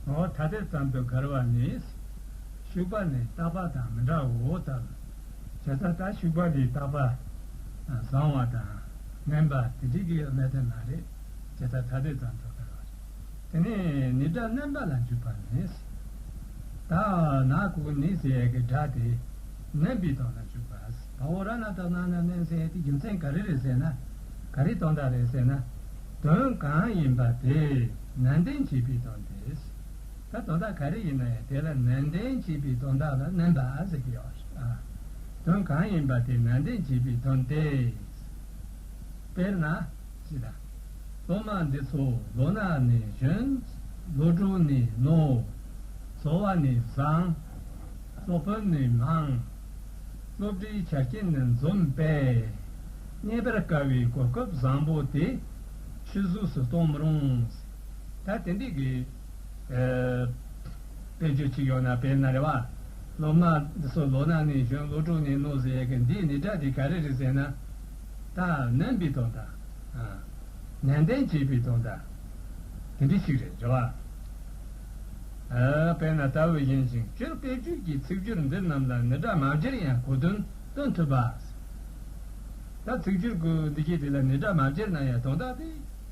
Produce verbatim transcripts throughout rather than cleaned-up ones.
འོ་ཐ་དད་ཙམ་དུ་དགར་བ་ནི། ཞུགས་པ་ནི་རྟག་པ་དང་མི་འདྲའོ་ལྟར། བྱས་ཙང་ད་ཞུགས་པ་ལས་རྟག་པ་བཟང་བ་དང་ངན་པ་དེ་འདྲའི་གི་གནད་དོན་མ་རེད། བྱས་ཙང་ཐ་དད་ཙམ་དུ་དགར་བ་རེད། དེ་ནས་ནི་སྒྲ་བརྣན་པ་ལ་འཇུག་པ་ནི། ད་ན་གུ་གུ་ནི་ཟེར་ཡས་ཀྱི་སྒྲ་དེ་བརྣན་པའི་དོན་ལ་འཇུག་པ། བ་འོ་ར་ན་བཏགས་ན་ན་བརྣན་ཟེར་ཡས་དེ་རྒྱུ་མཚན་ག་རེ་རེད་ཟེར་ན། ག་རེ་དོན་དག་རེད་ཟེར་ན། དོན་གང་ཡིན་པ་དེ་ནན་ཏན་བྱེད་པའི་དོན་ཏེ། ད་དོན་དག་ག་རེ་ཡིན་ན་ཡང་དེ་ལ་ནན་ཏན་བྱེད་པའི་དོན་དག་ལ་བརྣན་པ་ཟེར་གྱི་ཡོད་རེད། ཨ། དོན་གང་ཡིན་པ་དེ་ནན་ཏན་བྱེད་པའི་དོན་ཏེ། དཔེར་ན་ཅི་ལ། སློབ་མ་འདི་ཚོ་ལོ་ན་ནི་གཞོན། ལོ་དྲུག་ནི་རྣོ། འཚོ་བ་ནི་བཟང་། གསོག་ཕོད་ནི་མང་། སློབ་གྲྭའི་ཆ་རྐྱེན་ནི་འཛོམས་པས། རྙེད་པར་དཀའ་བའི་གོ་སྐབས་བཟང་པོ་དེ་ཆུད་ཟོས་སུ་གཏོང་མི་རུང་། ད་དེ་འདྲའི་གི་ཨ། དཔེ་བརྗོད་ཅིག་ཡོད་ན་དཔེར་ན་རེད་བ། སློབ་མ་འདི་ཚོ་ལོ་ན་ནི་གཞོན། ལོ་དྲུག་ནི་རྣོ་ཟེར་ཡས་ཀྱི་འདིའི་ནི་སྒྲ་འདི་ག་རེ་རེད་ཟེར་ན། ད་བརྣན་པའི་དོན་དག་ཨ། ནན་ཏན་བྱེད་པའི་དོན་དག་དེ་འདྲ་ཞིག་རེད། རེད་བ། ཨ། དཔེར་ན་ལྟ་བུ་ཡིན་ཞིང་། སྤྱིར་དཔེ་བརྗོད་ཀྱི་ཚིག་སྦྱོར་འདི་རྣམས་ལ་ནི་སྒྲ་མ་སྦྱར་ཡང་གོ་དོན་སྟོན་ཐུབ་པ། ད་ཚིག་སྦྱོར་གྱི་འདི་གའི་དེ་ལ་ནི་སྒྲ་མ་སྦྱར་ན་ཡང་དོན་དག་དེ་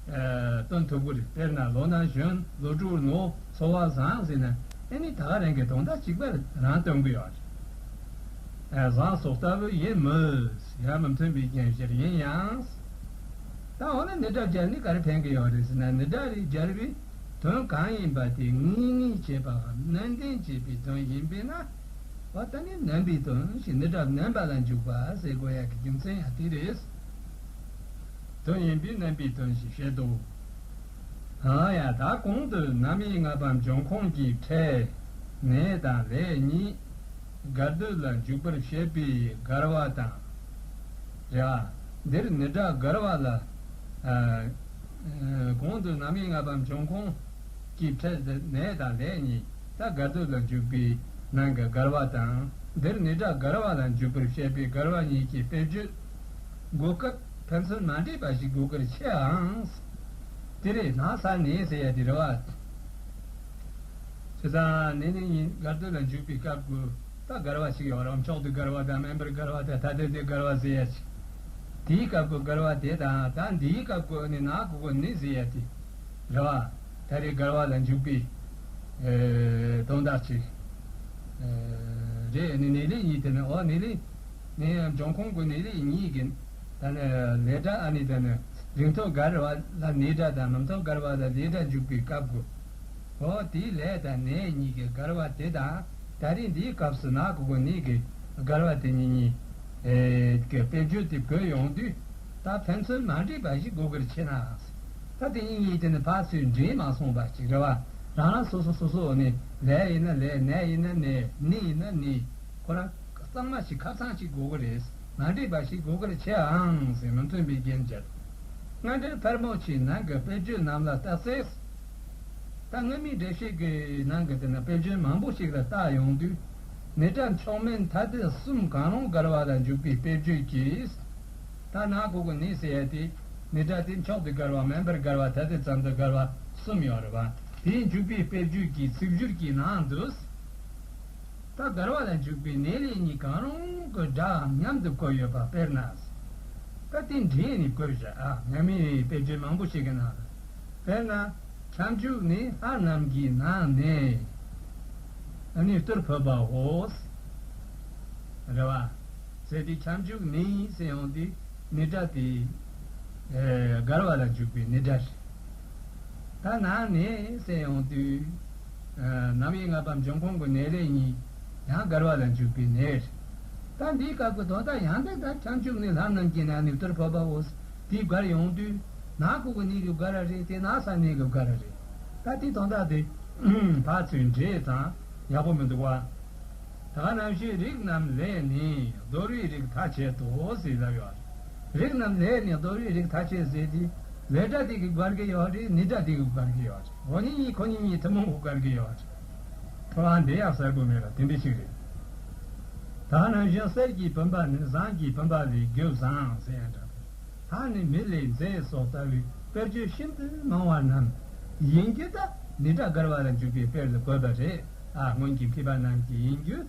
ཨ། སྟོན་ཐུབ་ཀྱི་རེད། དཔེར་ན་ལོ་ན་གཞོན། ལོ་དྲུག་རྣོ། འཚོ་བ་བཟང་ཟེར་ན་ཨ་ནི་ད་ག་རང་གི་དོན་དག་གཅིག་པ་རང་སྟོན་གྱི་ཡོད་རེད། ཨ། བཟང་སོགས་ལྟ་བུ་ཡིན་མོད། ཡང་མི་མཐུན་པའི་རྒྱན་གཞིར་ཡིན་ཡང་། ད་འོ་ན་ནི་སྒྲ་སྦྱར་ནས་ག་རེ་ཕན་གྱི་ཡོད་རེད་ཟེར་ན། ནི་སྒྲ་རེ་སྦྱར་བའི་དོན་གང་ཡིན་པ་དེ་ངེས་ངེས་བྱེད་པའམ་ནན་ཏན་བྱེད་པའི་དོན་ཡིན་པས་ན། འོ་ད་ནི་བརྣན་པའི་དོན་ཞེས་ནི་སྒྲ་བརྣན་པ་ལ་འཇུག་པ་ཟེར་དགོས་ཡག་གི་རྒྱུ་མཚན་ཡང་དེ་རེད། དོན་ཡིན་པས་བརྣན་པའི་དོན་ཞེས་བཤད་དོ། ཨ་ཡ། ད་གོང་དུ་རྣམ་དབྱེ་ལྔ་པ་འབྱུང་ཁུངས་ཀྱི་ཕྲད་ནས་དང་ལས་གཉིས་དགར་འདོད་ལ་འཇུག་པར་བཤད་པའི་དགར་བ་དང་། རེད་བ། འདིར་ནི་སྒྲ་དགར་བ་ལ། ཨ། གོང་དུ་རྣམ་དབྱེ་ལྔ་པ་འབྱུང་ཁུངས་ཀྱི་ཕྲད་ནས་དང་ལས་གཉིས། ད་དགར་འདོད་ལ་འཇུག་པའི་ནང་གི་དགར་བ་དང་། འདིར་ནི་སྒྲ་དགར་བ་ལ་འཇུག་པར་བཤད་པའི་དགར་བ་གཉིས་ཀྱི་དཔེ་བརྗོད་གོ་སྐབས་ཕན་ཚུན་མ་འདྲེས་པ་ཞིག་དགོས་ཀྱི་རེད། ཆེའང་། དེ་རེད། ན་ས་ནས་ཟེར་ཡ་དེ་རེད་བ། བྱས་ཙང་ནས་ནི་གཉིས་དགར་འདོད་ལ་འཇུག་པའི་སྐབས་ཀྱི་ད་དགར་བ་ཞིག་ཡོད་རེད། མཆོག་ཏུ་དགར་བ་དང་། དམན་པར་དགར་བ་དང་། ཐ་དད་དུ་དགར་བ་ཟེར་ཡ་ཞིག་དེའི་སྐབས་ཀྱི་དགར་བ་དེ་དང་། ད་འདིའི་སྐབས་ཀྱི་ནི་ན་གུ་གུ་ནི་ཟེར་ཡ་དེ་རེད་བ། ད་རེས་དགར་བ་ལ་འཇུག་པའི་ཨེ་དོན་དག་ཅིག་ཨེ་རེད། ནི་ནས་ལས་གཉིས་དེ་ནི། འོ་ནས་ལས་ནས་འབྱུང་ཁུངས་ཀྱི་ནས་ལས་གཉིས་ཀྱི་ད་ནི་ལས་སྒྲ། ཨ་ནི་ད་ནི་རིགས་མཐུན་དགར་བ་ལ་ནས་སྒྲ་དང་མི་མཐུན་དགར་བ་ལ་ལས་སྒྲ་འཇུག་པའི་སྐབས་ཀྱི། འོ་དེའི་ལས་དང་ནས་གཉིས་ཀྱི་དགར་བ་དེ་དང་། ད་རེས་འདིའི་སྐབས་སུ་ན་གུ་གུ་ནས་ཀྱི་དགར་བ་དེ་གཉིས་གཉིས་ཨེ་གི་དཔེ་བརྗོད་དེ་བཀོད་ཡོང་དུས། ད་ཕན་ཚུན་མ་འདྲེས་པ་ཞིག་དགོས་ཀྱི་རེད། ཆེ་ན། ད་དེ་གཉིས་གཉིས་དེ་ནི་ཕར་ཚུར་འདྲེས་མ་སོང་བ་ཞིག་རེད་བ། རང་རང་སོ་སོ་སོ་སོ་ནས་ལས་ཡིན་ན་ལས། ནས་ཡིན་ན་ནས། ནི་ཡིན་ན་ནི། ཁོ་རང་གཙང་མ་ཞིག་ཁ་ཚང་ཞིག་དགོས་ཀྱི་རེད། མ་འདྲེས་པ་ཞིག་དགོས་ཀྱི་རེད། ཆེའང་ཟེར་མི་མཐུན་པའི་རྒྱན་སྦྱར། སྔ་འགྲེལ་ཕལ་མོ་ཆེའི་ནང་གི་དཔེ་བརྗོད་རྣམས་ལ་བརྟགས་ཚེ། ད་སྔ་མའི་འགྲེལ་བཤད་ཀྱི་ནང་གི་དེ་ན་དཔེ་བརྗོད་མང་པོ་ཞིག་ལ་བལྟ་ཡོང་དུས། ནི་སྒྲ་མཆོག་དམན་ཐ་དད་གསུམ་གང་རུང་དགར་བ་ལ་འཇུག་པའི་དཔེ་བརྗོད་ཀྱིས། ད་ན་གུ་གུ་ནས་ཟེར་ཡ་དེ་ནི་སྒྲ་དེ་མཆོག་ཏུ་དགར་བ། དམན་པར་དགར་བ། ཐ་དད་ཙམ་དུ་དགར་བ་གསུམ་ཡོད་རེད་བ། དེའི་འཇུག་པའི་དཔེ་བརྗོད་ཀྱི་ཚིག་སྦྱོར་གྱི་ནང་དུ། ད་དགར་བ་ལ་འཇུག་པའི་ནས་ལས་གཉིས་གང་རུང་གི་སྒྲའམ་མཉམ་དུ་བཀོད་ཡོད་པ། དཔེར་ན། ད་དེ་འདྲེས་ནས་བཀོད་བཞག་ཨ། སྔ་མའི་དཔེ་བརྗོད་མང་པོ་ཞིག་གི་ནང་ལ། དཔེར་ན། ཁྱབ་འཇུག་ནི་ལྷ་རྣམས་ཀྱི་ནང་ནས་ནི་གཏེར་ཕབ་པའོ། རེད་བ། ཟེར་དུས་ཁྱབ་འཇུག་ནི་ཟེར་ཡོང་དུས་ནི་སྒྲ་དེ་ཨེ་དགར་བ་ལ་འཇུག་པའི་ནི་སྒྲ་རེད། ད་ནང་ནས་ཟེར་ཡོང་དུས། ཨ། རྣམ་དབྱེ་ལྔ་པ་འབྱུང་ཁུངས་ཀྱི་ནས་ལས་གཉིས་ཡང་དགར་བ་ལ་འཇུག་པའི་ནས་རེད། ད་འདིའི་སྐབས་ཀྱི་དོན་དག་ཡང་དེ་ལྟར་ཁྱབ་འཇུག་ནི་ལྷ་རྣམས་ཀྱི་ནང་ནས་གཏེར་ཕབ་པའོ། དེའི་དགར་ཡོང་དུས་ན་གུ་གུ་ནས་ཀྱི་དགར་བ་རེད། དེ་ན་ས་ནས་ཀྱི་དགར་བ་རེད། ད་དེའི་དོན་དག་དེ་ཕར་ཚུར་འདྲེས་ཙང་ཡག་པོ་མི་འདུག་བ། ད་ག་ནང་བཞིན་རིགས་རྣམས་ལས་ནི་གདོལ་བའི་རིགས་ཐ་ཆད་དོ་ཟེར་ལབ་ཡོད་རེད། རིགས་རྣམས་ལས་ནི་གདོལ་བའི་རིགས་ཐ་ཆད་ཟེར་དུས་ལས་སྒྲ་དེ་གིས་དགར་གྱི་ཡོད་རེད། ནི་སྒྲ་དེ་གིས་དགར་གྱི་ཡོད་རེད། འོ་ནི་གཉིས་ཁོ་གཉིས་གཉིས་ཐུན་མོང་གིས་དགར་གྱི་ཡོད་རེད། ཨ། འདི་ཡང་གསལ་པོ་མེད་པ་དེ་འདྲ་ཞིག་རེད། ད་ག་ནང་བཞིན་གསེར་གྱི་བུམ་པ་ནི་ཟངས་ཀྱི་བུམ་པ་ལས་རྒྱུ་བཟང་ཟེར་ཡང་འདྲ། ལྷ་ནི་མི་ལས་མཛེས་སོགས་ལྟ་བུའི་དཔེར་བརྗོད་ཤིན་ཏུ་མང་བ་རྣམས་ཡིན་རྒྱུ་ད་ ནི་སྒྲ་དགར་བ་ལ་འཇུག་པའི་དཔེར་ལ་བཀོད་པ་རེད། ཨ། སྔོན་གྱི་མཁས་པ་རྣམས་ཀྱི་ཡིན་རྒྱུ།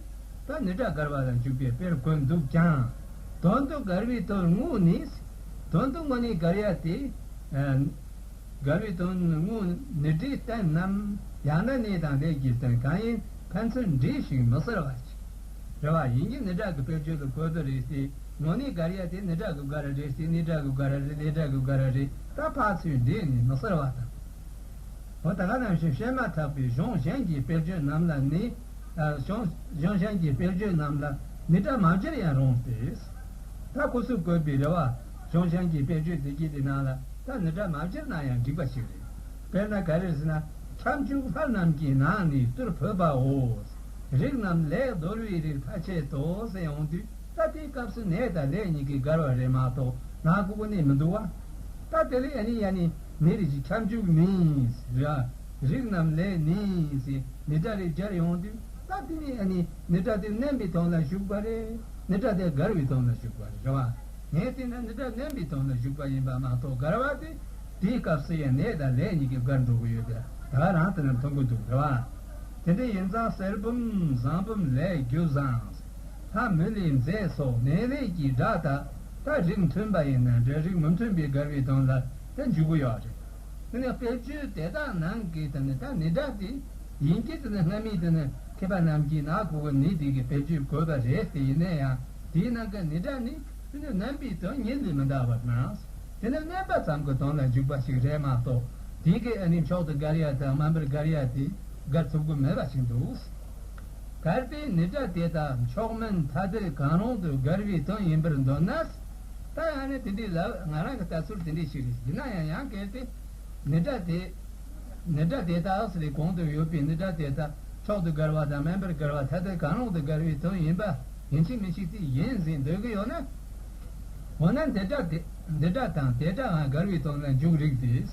ད་ནི་སྒྲ་དགར་བ་ལ་འཇུག་པའི་དཔེར་བཀོད་འདུག་ཀྱང་། དོན་དུ་དགར་བའི་དོན་དངོས་ནི། དོན་དུ་དངོས་ནི་དགར་ཡ་དེ། ཨ། དགར་བའི་དོན་དངོས་ནི་སྒྲའི་རྟེན་ནམ། ཡང་ན་གནས་དང་ལས་ཀྱི་རྟེན་གང་ཡིན་ཕན་ཚུན་འབྲེལ་ཞིང་མི་གསལ་བ་ཅིག་རེད་བ། ཡིན་གྱི་ནི་སྒྲ་གི་དཔེར་བརྗོད་ལ་བཀོད་པ་རེད་དེ། དངོས་གནས་དགར་ཡ་དེ་ནི་སྒྲ་གི་དགར་རེད་དེ། ནི་སྒྲ་གི་དགར་རེད། ལས་སྒྲ་གི་དགར་རེད། ད་ཕར་ཚུར་འདྲེས་ནས་མི་གསལ་བ་དང་། འོ། ད་ག་ནང་བཞིན་བཤད་མ་ཐག་པའི་གཞུང་གཞན་གྱི་དཔེར་བརྗོད་རྣམས་ལ་ནི། ཨ། གཞུང་གཞུང་གཞན་གྱི་དཔེར་བརྗོད་རྣམས་ལ་ནི་སྒྲ་མ་སྦྱར་ཡང་རུང་སྟེ། ད་སྐུ་གཟུགས་བཀོད་པའི་རེད་བ། གཞུང་གཞན་གྱི་དཔེར་བརྗོད་དེ་གྱད་དེ་ནང་ལ་ད་ནི་སྒྲ་མ་སྦྱར་ན་ཡང་འགྲིག་པ་ཞིག་རེད། དཔེར་ན་ག་རེ་ཟེར་ན། ཁྱབ་འཇུག་ལྷ་རྣམས་ཀྱི་ནང་ནས་གཏེར་ཕུད་པའོ། རིགས་རྣམས་ལས་གདོལ་བའི་རིགས་ཐ་ཆད་དོ་ཟེར་ཡོང་དུས། ད་དེའི་སྐབས་སུ་ནས་དང་ལས་གཉིས་ཀྱི་དགར་བ་རེད་མ་གཏོགས་ན་གོ་གོ་ནས་མི་འདུག་བ། ད་དེ་ལས་ཨ་ནི་ཡ་ནི་ནི་རིགས་ཀྱི་ཁྱབ་འཇུག་ནི་ར། རིགས་རྣམས་ལས་ནི་ཟེར་ནི་སྒྲ་རེ་སྦྱར་ཡོང་དུས། ད་དེ་ནི་ཨ་ནི་ནི་སྒྲ་དེ་བསྣན་པའི་དོན་ལ་ཞུགས་པ་རེད། ནི་སྒྲ་དེ་དགར་བའི་དོན་ལ་ཞུགས་པ་རེད། རེད་བ། ངས་བལྟས་ན་ནི་སྒྲ་བསྣན་པའི་དོན་ལ་ཞུགས་པ་ཡིན་པ་མ་གཏོགས་དགར་བ་དེ། དེའི་སྐབས་སུ་ཡང་ནས་དང་ལས་གཉིས་ཀྱི་དགར་འགྲོ་གི་ཡོད་པས། ད་ག་རང་དེ་ནས་མཐོང་གི་འདུག་རེད་བ། དེ་འདྲ་ཡིན་ཙང་གསེར་བུམ་བཟང་བུམ་ལས་རྒྱུ་བཟང་། ལྷ་མི་ལའི་མཛད་སོགས་ནས་ལས་ཀྱི་སྒྲ་དག་ད་རིགས་མཐུན་པ་ཡིན་ན་འདྲ། རིགས་མི་མཐུན་པའི་དགར་བའི་དོན་ལ་དེ་འཇུག་གི་ཡོད་རེད། དེ་ནས་དཔེར་བརྗོད་དེ་དག་ནང་གི་དེ་ནི་ད་ནི་སྒྲ་དེ་ཡིན་གྱི། དེ་ནི་སྔ་མའི་དེ་ནི་མཁས་པ་རྣམས་ཀྱིས་ན་གོ་གོ་ནི་དེ་གི་དཔེར་བརྗོད་བཀོད་པ་རེད་དེ། ཡིན་ན་ཡང་དེའི་ནང་གི་ནི་སྒྲ་ནི་དེ་ནི་བསྣན་པའི་དོན་ཉིད་ལས་མི་འདའ་བར་སྣང་། དེ་ནི་བསྣན་པ་ཙམ་གྱི་དོན་ལ་འཇུག་པ་ཞིག་རེད་མ་གཏོགས། དེ་གི་ཨ་ནི་མཆོག་ཏུ་དགར་ཡ་དང་དམའ་འབེབས་དགར་ཡ་དེ་དགར་ཐུབ་ཀྱི་མེད་པ་ཞིག་འདུག། གལ་ཏེ་ནི་སྒྲ་དེ་དག་མཆོག་དམན་ཐ་དད་གང་རུང་དུ་དགར་བའི་དོན་ཡིན་པར་འདོད་ན། ད་ཡང་ནི་དེ་འདྲའི་ལབ། ང་རང་གི་ལྟ་ཚུལ་དེ་འདྲའི་ཞིག་རེད། ཡིན་ན་ཡང་ཡང་གལ་ཏེ་ནི་སྒྲ་དེ། ནི་སྒྲ་དེ་དག་ཟེར་ཏེ་གོང་དུ་ཡོད་པའི་ནི་སྒྲ་དེ་དག་མཆོག་ཏུ་དགར་བ་དང་དམའ་འབེབས་དགར་བ་ཐ་དད་གང་རུང་དུ་དགར་བའི་དོན་ཡིན་པ་ཡིན་གཅིག་མིན་གཅིག་དེ་ཡིན་ཟེར་འདོད་ཀྱི་ཡོད་ན། འོ་ན་འདི་སྒྲ་དེ། འདི་སྒྲ་དང་དེ་སྒྲའང་དགར་བའི་དོན་ལ་འཇུག་རིགས་ཏེ།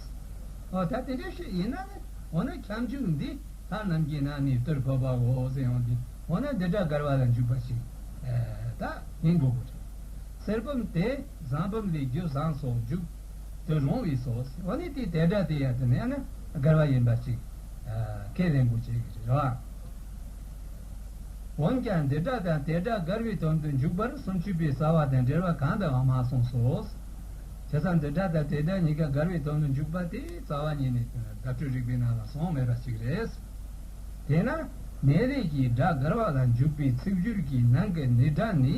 འོ་ད་དེ་འདྲ་ཞིག་ཡིན་ན་ནི། འོ་ན་ཁྱབ་འཇུག་འདི་ལྷ་རྣམས་ཀྱི་ནང་ནས་གཏེར་ཕབ་པའོ་ཟེར་ཡོང་དུས། འོ་ན་འདི་སྒྲ་དགར་བ་ལ་འཇུག་པ་ཞིག་ཨེ་ད་ཡིན་དགོས་པ་རེད། གསེར་བུམ་དེ་བཟང་བུམ་ལས་རྒྱུ་བཟང་སོགས་འཇུག་ཏུ་རུང་བས་སོ། འོ་ནི་དེའི་དེ་སྒྲ་དེ་ཡང་དེ་ནས་ཡང་ན་དགར་བ་ཡིན་པ་ཅིག་ཨེ་ཁས་ལེན་དགོས་བྱེད་ཀྱི་རེད་བ། འོན་ཀྱང་འདི་སྒྲ་དང་དེ་སྒྲ་དགར་བའི་དོན་དུ་འཇུག་པར་སུམ་ཅུ་པའི་རྩ་བ་དང་འགྲེལ་པ་གང་དུའང་མ་གསུངས་སོ། བྱས་ཙང་འདི་སྒྲ་དང་དེ་སྒྲ་གཉིས་ཀ་དགར་བའི་དོན་དུ་འཇུག་པ་དེ་རྩ་བ་ཉིད་ནས་བརྡ་སྤྲོད་རིག་པའི་ནང་ལ་གསུངས་མེད་པ་ཞིག་རེད། དེས་ན་ནས་ལས་ཀྱི་སྒྲ་དགར་བ་ལ་འཇུག་པའི་ཚིག་སྦྱོར་གྱི་ནང་གི་ནི་སྒྲ་ནི་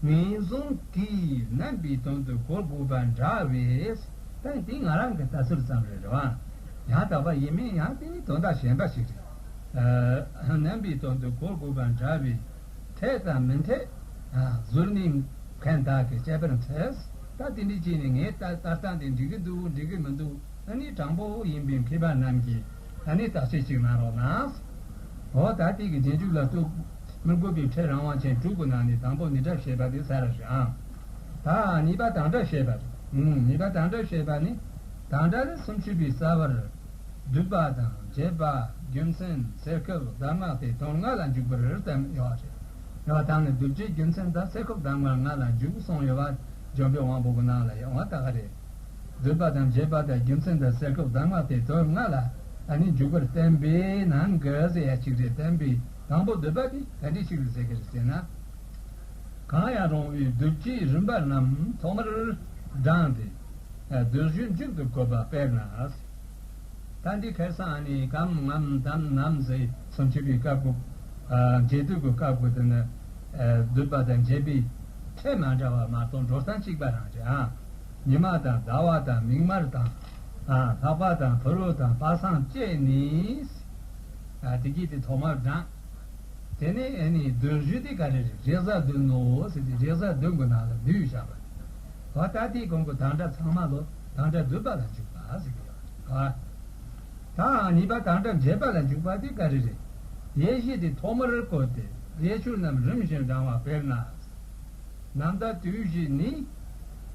ངེས་བཟུང་གིས་བསྣན་པའི་དོན་དུ་གོ་དགོས་པ་འདྲ་བས། ད་དེ་ང་རང་གི་ལྟ་ཚུལ་ཙམ་རེད་རེད་བ། ཡང་དག་པ་ཡིན་མིན་ཡང་དེ་ནི་དོན་དག་གཞན་པ་ཞིག་རེད། ཨ། བསྣན་པའི་དོན་དུ་གོ་དགོས་པ་འདྲ་བས། འཐད་དང་མི་འཐད། ཨ། ཟུར་ནས་མཁན་དག་གིས་དཔྱད་པར་འཚལ། ད་དེ་འདྲའི་ཅིག་ནི་ངའི་ལྟ་ལྟ་སྟངས་དེ་འགྲིག་གི་འདུག་འགྲིག་གི་མི་འདུག་ཨ་ནི་དྲང་པོ་ཡིན་པའི་མཁས་པ་རྣམས་ཀྱིས་ཨ་ནི་བརྟག་དཔྱད་ཅིག་གནང་རོགས་གནང་། འོ་ད་དེ་གི་རྗེས་འཇུག་ལ་གཏུགས། མི་དགོས་པའི་ཕྲད་རང་དབང་ཅན་དྲུག་གི་ནང་ནས་དང་པོ་ནི་སྒྲ་བཤད་པ་དེ་ས་ར་རེད་ཨང་། ད་གཉིས་པ་དང་སྒྲ་བཤད་པ་རེད། ཨང་། གཉིས་པ་དང་སྒྲ་བཤད་པ་ནི། དང་སྒྲ་ནི་སུམ་ཅུ་པའི་རྩ་བར། སྡུད་པ་དང་འབྱེད་པ། རྒྱུ་མཚན། ཚེ་སྐབས། གདམས་ངག་སྟེ་དོན་ལྔ་ལ་འཇུག་པར་བསྟན་ཡོད་རེད། ཡང་དང་ནི་སྡུད་བྱེད་རྒྱུ་མཚན་དང་ཚེ་སྐབས་གདམས་ངག་ལྔ་ལ་འཇུག་གསུངས་ཡོད་པ་འཇམ་དཔལ་དབང་པོ་གི་ནང་ལ་ཡོད་པ་ད་ག་རེད། སྡུད་པ་དང་འབྱེད་པ་དང་རྒྱུ་མཚན་དང་ཚེ་སྐབས་གདམས་ངག་སྟེ་དོན་ལྔ་ལ་ཨ་ནི་འཇུག་པར་བསྟན་པའི་ནང་གི་ཟེར་ཡ་གཅིག་རེད། བསྟན་པའི་དང་པོ་སྡུད་པ་དེ་ག་འདྲ་ཞིག་རེད་ཟེར་གི་རེད་ཟེར་ན། གང་ཡང་རུང་བའི་སྡུད་བྱེད་རིམ་པ་རྣམས་ཐོག་མར་བགྲངས་ཏེ། སྡུད་བྱེད་མཇུག་ཏུ་བཀོད་པ་དཔེར་ན། ད་འདི་ཁ་སང་ཨ་ནི་གམ་ངམ་དམ་ནམ་ཟེར་སུམ་ཅུ་པའི་སྐབས་ཀྱི། ཨ། འབྱེད་སྡུད་ཀྱི་སྐབས་ཀྱི་དེ་ནི། ཨ། སྡུད་པ་དང་འབྱེད་པའི་ཕྲད་མ་འདྲ་བ་མ་གཏོགས་འགྲོ་སྟངས་གཅིག་པ་རང་རེད་ཨ། ཉི་མ་དང་ཟླ་བ་དང་མིག་དམར་དང་། ཨ། ལྷགས་པ་དང་ཕུར་བུ་དང་པ་སངས་བཅས་ནི། ཨ། དེ་གྱིས་དེ་ཐོག་མར་བགྲངས། དེ་ནས་ཨ་ནི་སྡུད་བྱེད་དེ་ག་རེ་རེད། རེས་གཟའ་སྡུད་ནོ་ཟེར་ཏེ་རེས་གཟའ་སྡུད་ཀྱི་ནང་ལ་སྡུད་བཞག་པ་རེད། འོ་ད་དེའི་གོང་གི་དང་སྒྲ་ཚང་མ་ལོ་དང་སྒྲ་སྡུད་པ་ལ་འཇུག་པ་ཟེར་གྱི་ཡོད་རེད། ཨ། ད་གཉིས་པ་དང་སྒྲ་འབྱེད་པ་ལ་འཇུག་པ་དེ་ག་རེ་རེད། དབྱེ་གཞི་དེ་ཐོག་མར་བཀོད་དེ་དབྱེ་ཕྱོགས་རྣམས་རིམ་བཞིན་བགྲང་བ་དཔེར་ན། ནམ་ཟླ་དུས་བཞི་ནི།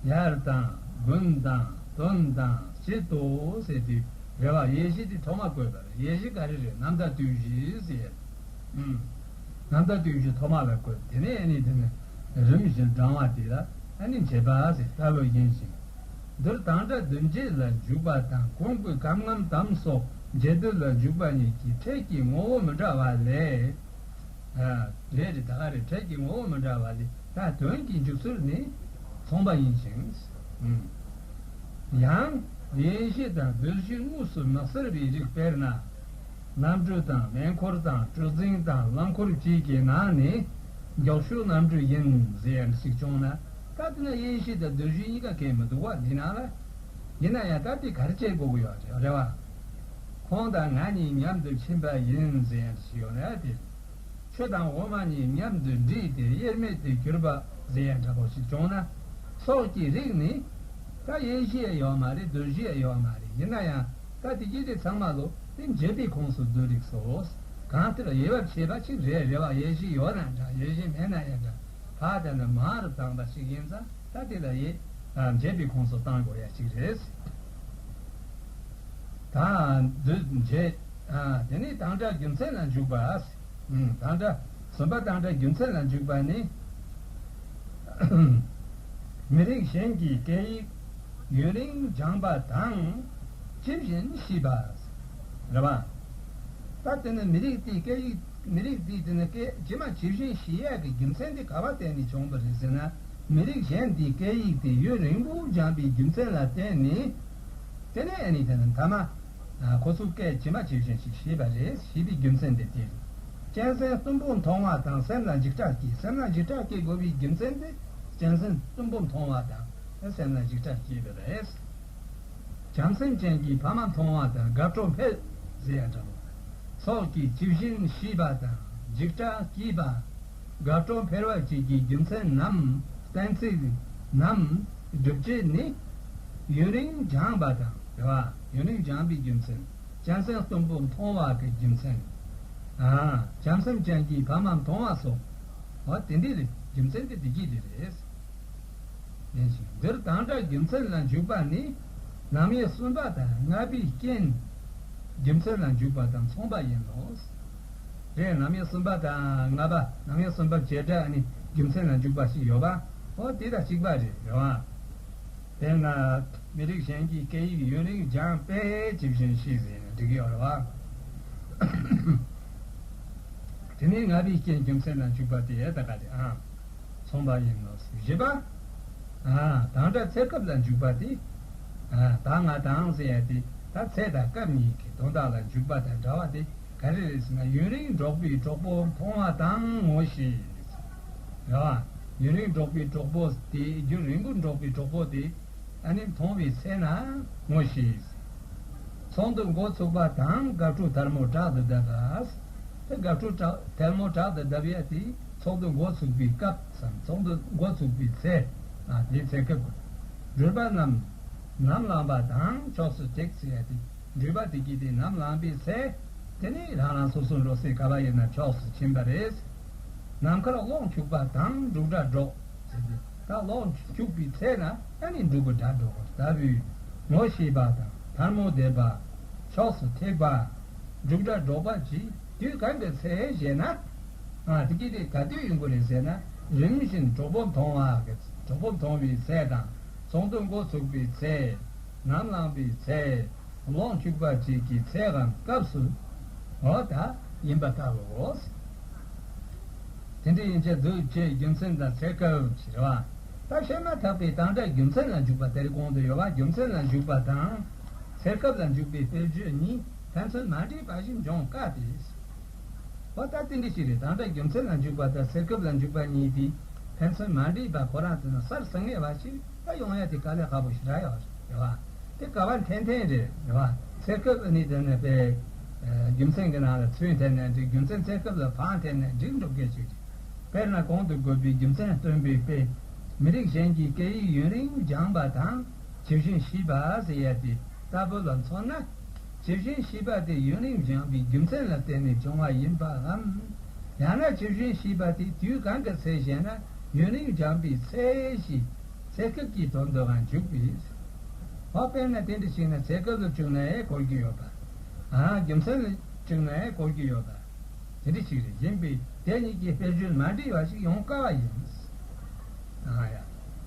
ཡར་དང་དགུན་དང་སྟོན་དང་དཔྱིད་དོ་ཟེར་དུས་རེད་བ། དབྱེ་གཞི་དེ་ཐོག་མ་བཀོད་པ་རེད། དབྱེ་གཞི་ག་རེ་རེད། ནམ་ཟླ་དུས་བཞི་ཟེར། ཨུམ། ནམ་ཟླ་དུས་བཞི་ཐོག་མ་ལ་བཀོད། དེ་ནས་ཨ་ནི་དེ་ནི་རིམ་བཞིན་བགྲང་བ་དེ་ལ་ཨ་ནི་འབྱེད་པ་ཟེར། ད་ལོ་ཡིན་ཞིང་། འདིར་དང་སྒྲ་སྡུད་འབྱེད་ལ་འཇུག་པ་དང་གོང་གི་གམ་ངམ་དམ་སོགས་ འབྱེད་སྡུད་ལ་འཇུག་པ་གཉིས་ཀྱི་ཕྲད་ཀྱི་ངོ་བོ་མི་འདྲ་བ་ལས། ཨ། རེད་རེད། ད་ག་རེ། ཕྲད་ཀྱི་ངོ་བོ་མི་འདྲ་བ་ལས། ད་དོན་གྱི་འཇུག་ཚུལ་ནི་མཚུངས་པ་ཡིན་ཞིང་། ཨུམ། ཡང་། ཡེ་ཤེས་དང་རྡུལ་བཞི་དངོས་སུ་མི་གསལ་བའི་རིགས། དཔེར་ན། རྣམ་གྲོལ་དང་མེ་འཁོར་དང་གྲུ་གཟིངས་དང་རླངས་འཁོར་བཅས་ཀྱི་ནང་ནས་མགྱོགས་ཤོས་རྣམ་གྲོལ་ཡིན་ཟེར་ཡ་ཞིག་བྱུང་ན། ད་དེ་ན་ཡེ་ཤེས་དང་རྡུལ་བཞི་གཉིས་ཀ་གལ་མི་འདུག་བ། འདི་ནང་ལ། ཡིན་ན་ཡང་ད་དེ་ག་རེ་བྱེད་དགོས་ཀྱི་ཡོད་རེད། རེད་བ། ཁོང་དང་ང་གཉིས་མཉམ་དུ་ཕྱིན་པ་ཡིན་ཟེར་ཡ་ཞིག་ཡོད་ན་དེ། ཆུ་དང་འོ་མ་གཉིས་མཉམ་དུ་འདྲེས་ཏེ་དབྱེར་མེད་དུ་གྱུར་པ་ཟེར་ཡ་འདྲ་པོ་ཞིག་བྱུང་ན། སོགས་ཀྱི་རིགས་ནི། ད་ཡེ་ཤེས་ཡོད་མ་རེད། རྡུལ་བཞི་ཡོད་མ་རེད། ཡིན་ན་ཡང་ད་དེ་སྐད་དེ་ཚང་མ་ལོ་དེ་འབྱེད་པའི་ཁོངས་སུ་བསྡུ་རིགས་སོ། གང་ལྟར་དབྱེ་བ་ཕྱེ་བ་ཅིག་རེད། རེད་བ། ཡེ་ཤེས་ཡོད་ན་འདྲ། ཡེ་ཤེས་མེད་ན་ཡང་འདྲ། ཕ་དེ་ནི་མ་རུ་བཏང་པ་ཞིག་ཡིན་ཙང་། ད་དེ་ལ་ཡེ། ཨ། འབྱེད་པའི་ཁོངས་སུ་བཏང་དགོས་ཡ་ཅིག་རེད། ད་འདུས་བྱས། ཨ། དེ་ནས་དང་སྒྲ་རྒྱུ་མཚན་ལ་འཇུག་པ། ཨུམ། དང་སྒྲ། གསུམ་པ་དང་སྒྲ་རྒྱུ་མཚན་ལ་འཇུག་པ་ནི། མི་རིགས་གཞན་གྱི་སྐད་ཡིག་ཡུན་རིང་སྦྱངས་པ་དང་ཇི་བཞིན་ཤེས་པ། རེད་བ། ད་དེ་ནི་མི་རིགས་དེའི་སྐད་ཡིག་མི་རིགས་དེའི་དེ་ནི་སྐད་ཇི་མ་ཇི་བཞིན་ཤེས་ཡས་ཀྱི་རྒྱུ་མཚན་དེ་ག་བ་བརྟེན་ནས་བྱུང་བ་རེད་ཟེར་ན། མི་རིགས་གཞན་དེའི་སྐད་ཡིག་དེ་ཡུན་རིང་པོ་སྦྱངས་པའི་རྒྱུ་མཚན་ལ་བརྟེན་ནས། དེ་ནས་ཨ་ནི་དེ་ནི་མཐའ་མ། ཨ། ཁོ་ཚོའི་སྐད་ཇི་མ་ཇི་བཞིན་ཞིག་ཤེས་པ་རེད། ཤེས་པའི་རྒྱུ་མཚན་དེ་དེ་རེད། གཅན་གཟན་གཏུམ་པོ་མཐོང་བ་དང་སེམས་ལ་འཇིགས་སྐྲག་སྐྱེ། སེམས་ལ་འཇིགས་སྐྲག་སྐྱེ་དགོས་པའི་རྒྱུ་མཚན་དེ། གཅན་གཟན་གཏུམ་པོ་མཐོང་བ་དང་སེམས་ལ་འཇིགས་སྐྲག་སྐྱེས་པ་རེད། བྱམས་སེམས་ཅན་གྱི་ཕ་མ་མཐོང་བ་དང་དགའ་སྤྲོ་འཕེལ་ཟེར་ཡ་འདྲ་པོ། སོགས་ཀྱིས་ཇི་བཞིན་ཤེས་པ་དང་འཇིགས་སྐྲག་སྐྱེས་པ། དགའ་སྤྲོ་འཕེལ་བ་བཅས་ཀྱི་རྒྱུ་མཚན་ནམ། གཏན་ཚིགས་ནམ། སྒྲུབ་བྱེད་ནི། ཡུན་རིང་སྦྱངས་པ་དང་། རེད་བ། ཡུན་རིང་སྦྱངས་པའི་རྒྱུ་མཚན། གཅན་གཟན་གཏུམ་པོ་མཐོང་བ་གི་རྒྱུ་མཚན། ཨ། བྱམས་སེམས་ཅན་གྱི་ཕ་མ་མཐོང་བ་སོགས། འོ་དེ་འདྲའི་རྒྱུ་མཚན་དེ་དེ་གྱིས་དེ་རེད། ཡིན་ཞིང་། འདིར་དང་སྒྲ་རྒྱུ་མཚན་ལ་འཇུག་པ་ནི། རྣམ་དབྱེ་གསུམ་པ་དང་ལྔ་པའི་རྐྱེན་རྒྱུ་མཚན་ལ་འཇུག་པ་དང་མཚུངས་པ་ཡིན་ནོ། རེད། རྣམ་དབྱེ་གསུམ་པ་དང་ལྔ་པ། རྣམ་དབྱེ་གསུམ་པ་བྱེད་སྒྲ་ནི་རྒྱུ་མཚན་ལ་འཇུག་པ་ཞིག་ཡོད་པ། འོ་དེ་དང་གཅིག་པ་རེད། རེད་བ། དཔེར་ན། མི་རིགས་གཞན་གྱི་སྐད་ཡིག་ཡུན་རིང་སྦྱངས་པས་ཇི་བཞིན་ཤེས་ཟེར་ན་འགྲིག་གི་ཡོད་རེད་བ། དེ་ནས་ལྔ་པའི་རྐྱེན་རྒྱུ་མཚན་ལ་འཇུག་པ་དེ་ད་ག་རེ། ཨ། མཚུངས་པ་ཡིན་ནོ། བཞི་པ། ཨ། དང་སྒྲ་ཚེ་སྐབས་ལ་འཇུག་པ་དེ། ཨ། ད་ང་དང་ཟེར་ཡ་དེ་ད་ཚེ་དང་སྐབས་གཉིས་ཀྱི་དོན་དག་ལ་འཇུག་པ་དང་འདྲ་བ་དེ་ག་རེ་རེད་ཟེར་ན། ཡུན་རིང་འགྲོགས་པའི་གྲོགས་པོ་མཐོང་བ་དང་ངོ་ཤེས། རེད་བ། ཡུན་རིང་འགྲོགས་པའི་གྲོགས་པོ་དེ། རྒྱུན་རིང་པོ་འགྲོགས་པའི་གྲོགས་པོ་དེ། ཨ་ནི་མཐོང་བའི་ཚེ་ན་ངོ་ཤེས། ཚོགས་འདུ་འགོ་ཚུགས་པ་དང་དགའ་སྤྲོ་དལ་མོ་དྲག་ཏུ་བརྡབ་པ། དེ་དགའ་སྤྲོ་དྲག་དལ་མོ་དྲག་ཏུ་བརྡབ་ཡ་དེ་ཚོགས་འདུ་འགོ་ཚུགས་པའི་སྐབས་སམ། ཚོགས་འདུ་འགོ་ཚུགས་པའི་ཚེ། ཨ། དེའི་ཚེ་སྐབས། འགྲུལ་པ་རྣམས་ནམ་ལངས་པ་དང་ཕྱོགས་སུ་ཐེགས་ཟེར་ཡ་དེ། འགྲུལ་པ་དེ་གྱིས་དེ་ནམ་ལངས་པའི་ཚེ། དེ་ནས་རང་རང་སོ་སོའི་འགྲོ་སའི་ག་བ་ཡིན་ན་ཕྱོགས་སུ་ཕྱིན་པ་རེད། ནམ་མཁར་གློག་འཁྱུག་པ་དང་འབྲུག་སྒྲ་སྒྲོག་ཟེར་ཏེ། ད་གློག་འཁྱུག་པའི་ཚེ་ན་ཨ་ནི་འབྲུག་གི་སྒྲ་སྒྲོག་པ་ལྟ་བུའི་ངོ་ཤེས་པ་དང་དལ་མོ་བརྡབ་པ། ཕྱོགས་སུ་ཐེགས་པ། འབྲུག་སྒྲ་སྒྲོག་པ་བཅས་དུས་གང་གི་ཚེ་ཞེ་ན། ཨ། དེ་གྱིས་དེ་ག་དུས་ཡིན་དགོས་རེད་ཟེར་ན། རིམ་བཞིན་གྲོགས་པོ་མཐོང་བ་གི། གྲོགས་པོ་མཐོང་བའི་ཚེ་དང་། ཚོགས་འདུ་འགོ་ཚུགས་པའི་ཚེ། ནམ་ལངས་པའི་ཚེ། གློག་འཁྱུག་པ་བཅས་ཀྱི་ཚེ་གམ་སྐབས་སུ། འོ་ད་ཡིན་པ་ལྟ་བུའོ། དེ་འདྲ་ཡིན་ཕྱིར་འདུས་བྱས་རྒྱུ་མཚན་དང་ཚེ་སྐབས་ཞེས་པ། ད་བཤད་མ་ཐག་པའི་དང་སྒྲ་རྒྱུ་མཚན་ལ་འཇུག་པ་དེར་གོང་དུ་ཡོད་པ། རྒྱུ་མཚན་ལ་འཇུག་པ་དང་ཚེ་སྐབས་ལ་འཇུག་པའི་དཔེར་བརྗོད་གཉིས་ཕན་ཚུན་མ་འདྲེས་པ་ཞིག་འབྱུང་དཀའ་སྟེ། འོ་ད་དེ་འདྲ་ཞིག་རེད། དང་སྒྲ་རྒྱུ་མཚན་ལ་འཇུག་པ་དང་ཚེ་སྐབས་ལ་འཇུག་པ་གཉིས་དེ་ཕན་ཚུན་མ་འདྲེས་པ་ཁོ་རང་དེ་ནི་གསར་ཟིན་ངེས་པ་ཞིག་ད་ཡོང་ཡ་དེ་དཀའ་ལས་ཁག་པོ་ཞིག་རག་ཡོད་རེད་བ། དེ་དཀའ་བ་འཐེན་འཐེན་རེད་བ། ཚེ་སྐབས་ནི་དེ་ནི་དཔེ། རྒྱུ་མཚན་གྱི་ནང་ལ་ཚུར་འཐེན་ནས་འགྲིག་རྒྱུ་མཚན་ཚེ་སྐབས་ལ་ཕར་འཐེན་ནས་འགྲིག་འགྲོ་མཁན་ཞིག་རེད། དཔེར་ན་གོང་དུ་བཀོད་པའི་རྒྱུ་མཚན་སྟོན་པའི་དཔེ། མི་རིགས་གཞན་གྱི་སྐད་ཡིག་ཡུན་རིང་སྦྱངས་པ་དང་ཇི་བཞིན་ཤེས་པ་ཟེར་ཡ་དེ་ལྟ་བུ་ལ་མཚོན་ན། ཇི་བཞིན་ཤེས་པ་དེ་ཡུན་རིང་སྦྱངས་པའི་རྒྱུ་མཚན་ལ་བརྟེན་ནས་བྱུང་བ་ཡིན་པའམ། ཡང་ན་ཇི་བཞིན་ཤེས་པ་དེ་དུས་གང་གི་ཚེ་ཞེ་ན་ཡུན་རིང་སྦྱངས་པའི་ཚེ་ཞེས་ཚེ་སྐབས་ཀྱི་དོན་དུའང་འཇུག་པས། འོ་དཔེར་ན་དེ་འདྲ་ཞིག་ན་ཚེ་སྐབས་ལ་བཅུག་ན་ཡང་གོ་རྒྱུ་ཡོད་པ། ཨ། རྒྱུ་མཚན་ལ་བཅུག་ན་ཡང་གོ་རྒྱུ་ཡོད་པ། དེ་འདྲ་ཞིག་རེད། ཡིན་པས་དེ་གཉིས་ཀྱི་དཔེར་བརྗོད་མ་འདྲེས་པ་ཞིག་ཡོང་དཀའ་བ་ཡིན། ཨ་ཡ།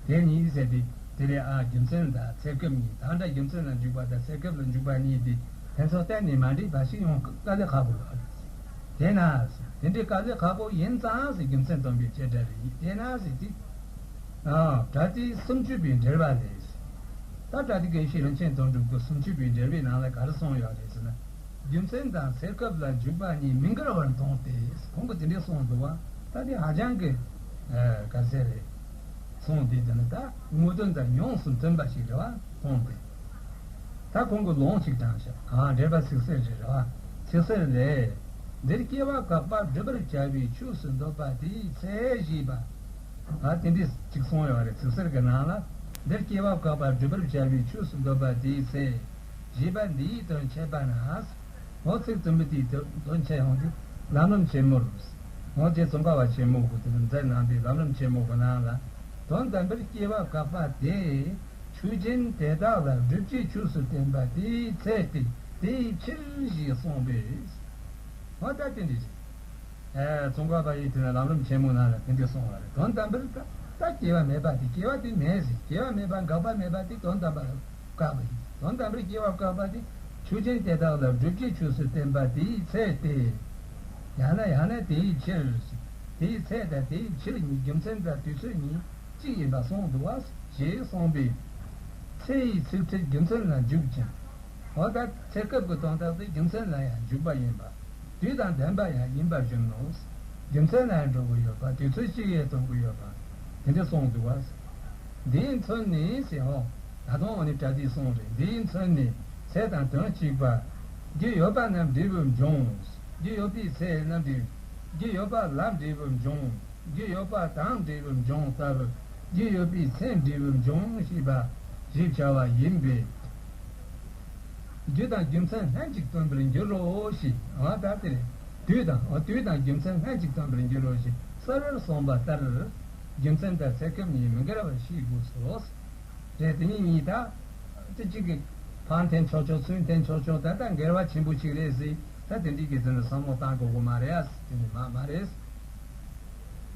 དེ་གཉིས་ཟེར་ཏེ་དེ་རེད། ཨ། རྒྱུ་མཚན་དང་ཚེ་སྐབས་གཉིས། དང་སྒྲ་རྒྱུ་མཚན་ལ་འཇུག་པ་དང་ཚེ་སྐབས་ལ་འཇུག་པ་གཉིས་དེ་ ཕན་ཚུན་གཏན་ནས་མ་འགྲིག་པ་ཞིག་ཡོང་དཀའ་ལས་ཁག་པོ་རེད། དེས་ན་དེ་འདྲའི་དཀའ་ལས་ཁག་པོ་ཡིན་ཙང་ཟེར། རྒྱུ་མཚན་སྟོན་པའི་བྱེད་སྒྲ་རེད། དེས་ན་ཟེར་དུས། ཨ། སྒྲ་དེ་སུམ་ཅུ་པའི་འགྲེལ་པ་ལས། ད་སྒྲ་དེ་དགེ་བཤེས་རིན་ཆེན་དོན་གྲུབ་ཀྱིས་སུམ་ཅུ་པའི་འགྲེལ་པའི་ནང་ལ་ག་རེ་གསུངས་ཡོད་རེད་ཟེར་ན། རྒྱུ་མཚན་དང་ཚེ་སྐབས་ལ་འཇུག་པ་གཉིས་མི་འགལ་བར་མཐོང་སྟེ། ཁོང་གིས་དེ་འདྲས་གསུངས་འདུག་བ། ད་དེ་ཧ་ཅང་གི། ཨ། ག་ཟེར་རེད། གསུངས་དེ་དེ་ནི་ད་དངོས་དོན་དང་ཡོངས་སུ་མཐུན་པ་ཞིག་རེད་བ། ཁོང་གིས། ད་ཁོང་གིས་ལུང་ཞིག་དྲངས་ཤག་ཨ། འགྲེལ་པ་ཚིག་གསལ་རེད་བ། ཚིག་གསལ་ལས། འདིར་སྐྱེ་བ་བཀག་པ་བསྒྲུབ་པར་བྱ་བའི་ཆོས་སུ་འདོད་པ་དེའི་ཚེ་ཞེས་པ། ཨ། དེ་འདྲས་ཅིག་གསུངས་ཡོད་རེད། ཚིག་གསལ་གྱི་ནང་ལ། འདིར་སྐྱེ་བ་བཀག་པ་བསྒྲུབ་པར་བྱ་བའི་ཆོས་སུ་འདོད་པ་དེའི་ཚེ། ཞེས་པ་འདིའི་དོན་འཆད་པ་ན། འོ། ཚིག་བཙུན་པོ་དེའི་དོན་འཆད་ཡོང་དུས་ལམ་རིམ་ཆེན་མོར། འོ། རྗེ་ཙོང་ཁ་པ་ཆེན་མོ་གིས་དེ་མཛད་གནང་བའི་ལམ་རིམ་ཆེན་མོ་གི་ནང་ལ། དོན་དམ་པར་སྐྱེ་བ་བཀག་པ་དེ་ཆོས་ཅན་དེ་དག་ལ་བསྒྲུབ་བྱའི་ཆོས་སུ་བསྟན་པ་དེའི་ཚེ་སྟེ། དེའི་ཕྱིར་ཞེས་གསུངས་པས། འོ། ད་དེ་འདྲ་རེད། ཨེ། ཙོང་ཁ་པ་ཡིས་དེ་ནས་ལམ་རིམ་ཆེན་མོའི་ནང་ལ་དེ་འདྲ་གསུངས་པ་རེད། དོན་དམ་པར་ད་ད་སྐྱེ་བ་མེད་པ་དེ། སྐྱེ་བ་དེ་མེད་ཟེར། སྐྱེ་བ་མེད་པ། འགག་པ་མེད་པ་དེ་དོན་དམ་པར་བཀག་པ་ཡིན། དོན་དམ་པར་སྐྱེ་བ་བཀག་པ་དེ་ཆོས་ཅན་དེ་དག་ལ་བསྒྲུབ་བྱའི་ཆོས་སུ་བསྟན་པ་དེའི་ཚེ་སྟེ། ཡང་ན་ཡང་ན་དེའི་ཕྱིར། དེའི་ཚེ་དང་དེའི་ཕྱིར་གཉིས། རྒྱུ་མཚན་དང་དུས་ཚོད་གཉིས་གཅིག་ཡིན་པ་གསུངས་འདུག་བ། ཞེས་གསུངས་པས། ཚེ་ཡི་ཚིག་ཕྲད་རྒྱུ་མཚན་ལ་འཇུག་ཅིང་། འོ། ད་ཚེ་སྐབས་ཀྱི་དོན་དག་དེ་རྒྱུ་མཚན་ལ་ཡང་འཇུག་པ་ཡིན་པ། དུས་དང་ལྡན་པ་ཡང་ཡིན་པར་གཞོན་ནོ། རྒྱུ་མཚན་ལ་ཡང་འགྲོ་གི་ཡོད་པ། དུས་ཚོད་གཅིག་ཡང་སྟོན་གི་ཡོད་པ། དེ་འདྲ་གསུངས་འདུག་བ། འདིས་མཚོན་ནས་ཟེར། འོ། ད་དུང་འོ་ནི་སྒྲ་དེས་གསུངས་རེད། འདིས་མཚོན་ནས་ཚེ་དང་དོན་གཅིག་པ། རྒྱུ་ཡོད་པ་རྣམས་འབྲས་བུ་འབྱུང་། རྒྱུ་ཡོད་པའི་ཚེ་རྣམས་འབྲས། རྒྱུ་ཡོད་པ་ལ་འབྲས་བུ་འབྱུང་། རྒྱུ་ཡོད་པ་དང་འབྲས་བུ་འབྱུང་ལྟར། རྒྱུ་ཡོད་པའི་ཚེ་འབྲས་བུ་འབྱུང་ཞེས་པ་ཞེས་བྱ་བ་ཡིན་པས། རྒྱུ་དང་རྒྱུ་མཚན་ལྷན་ཅིག་སྟོན་པར་འགྱུར་རོ་ཞེས། འོ། ད་དེ་ནས་དུས་དང་། འོ། དུས་དང་རྒྱུ་མཚན་ལྷན་ཅིག་སྟོན་པར་འགྱུར་རོ་ཞེས་གསལ་བར་གསུངས་པ་ལྟར། རྒྱུ་མཚན་དང་ཚེ་སྐབས་གཉིས་མི་འགལ་བར་ཤེས་དགོས་སོ། རེད། དེ་གཉིས་གཉིས་ད་དེ་གཅིག་གིས་ཕར་འཐེན་ཆོག་ཆོག་ཚུར་འཐེན་ཆོག་ཆོག་ད་ལྟ་འགལ་བ་ཆེན་པོ་ཞིག་རེད་ཟེར། ད་དེ་འདྲའི་གི་ཚེ་ནས་བསམ་བློ་བཏང་དགོས་ཀྱི་མ་རེད། དེ་ནི་མ་མ་རེད།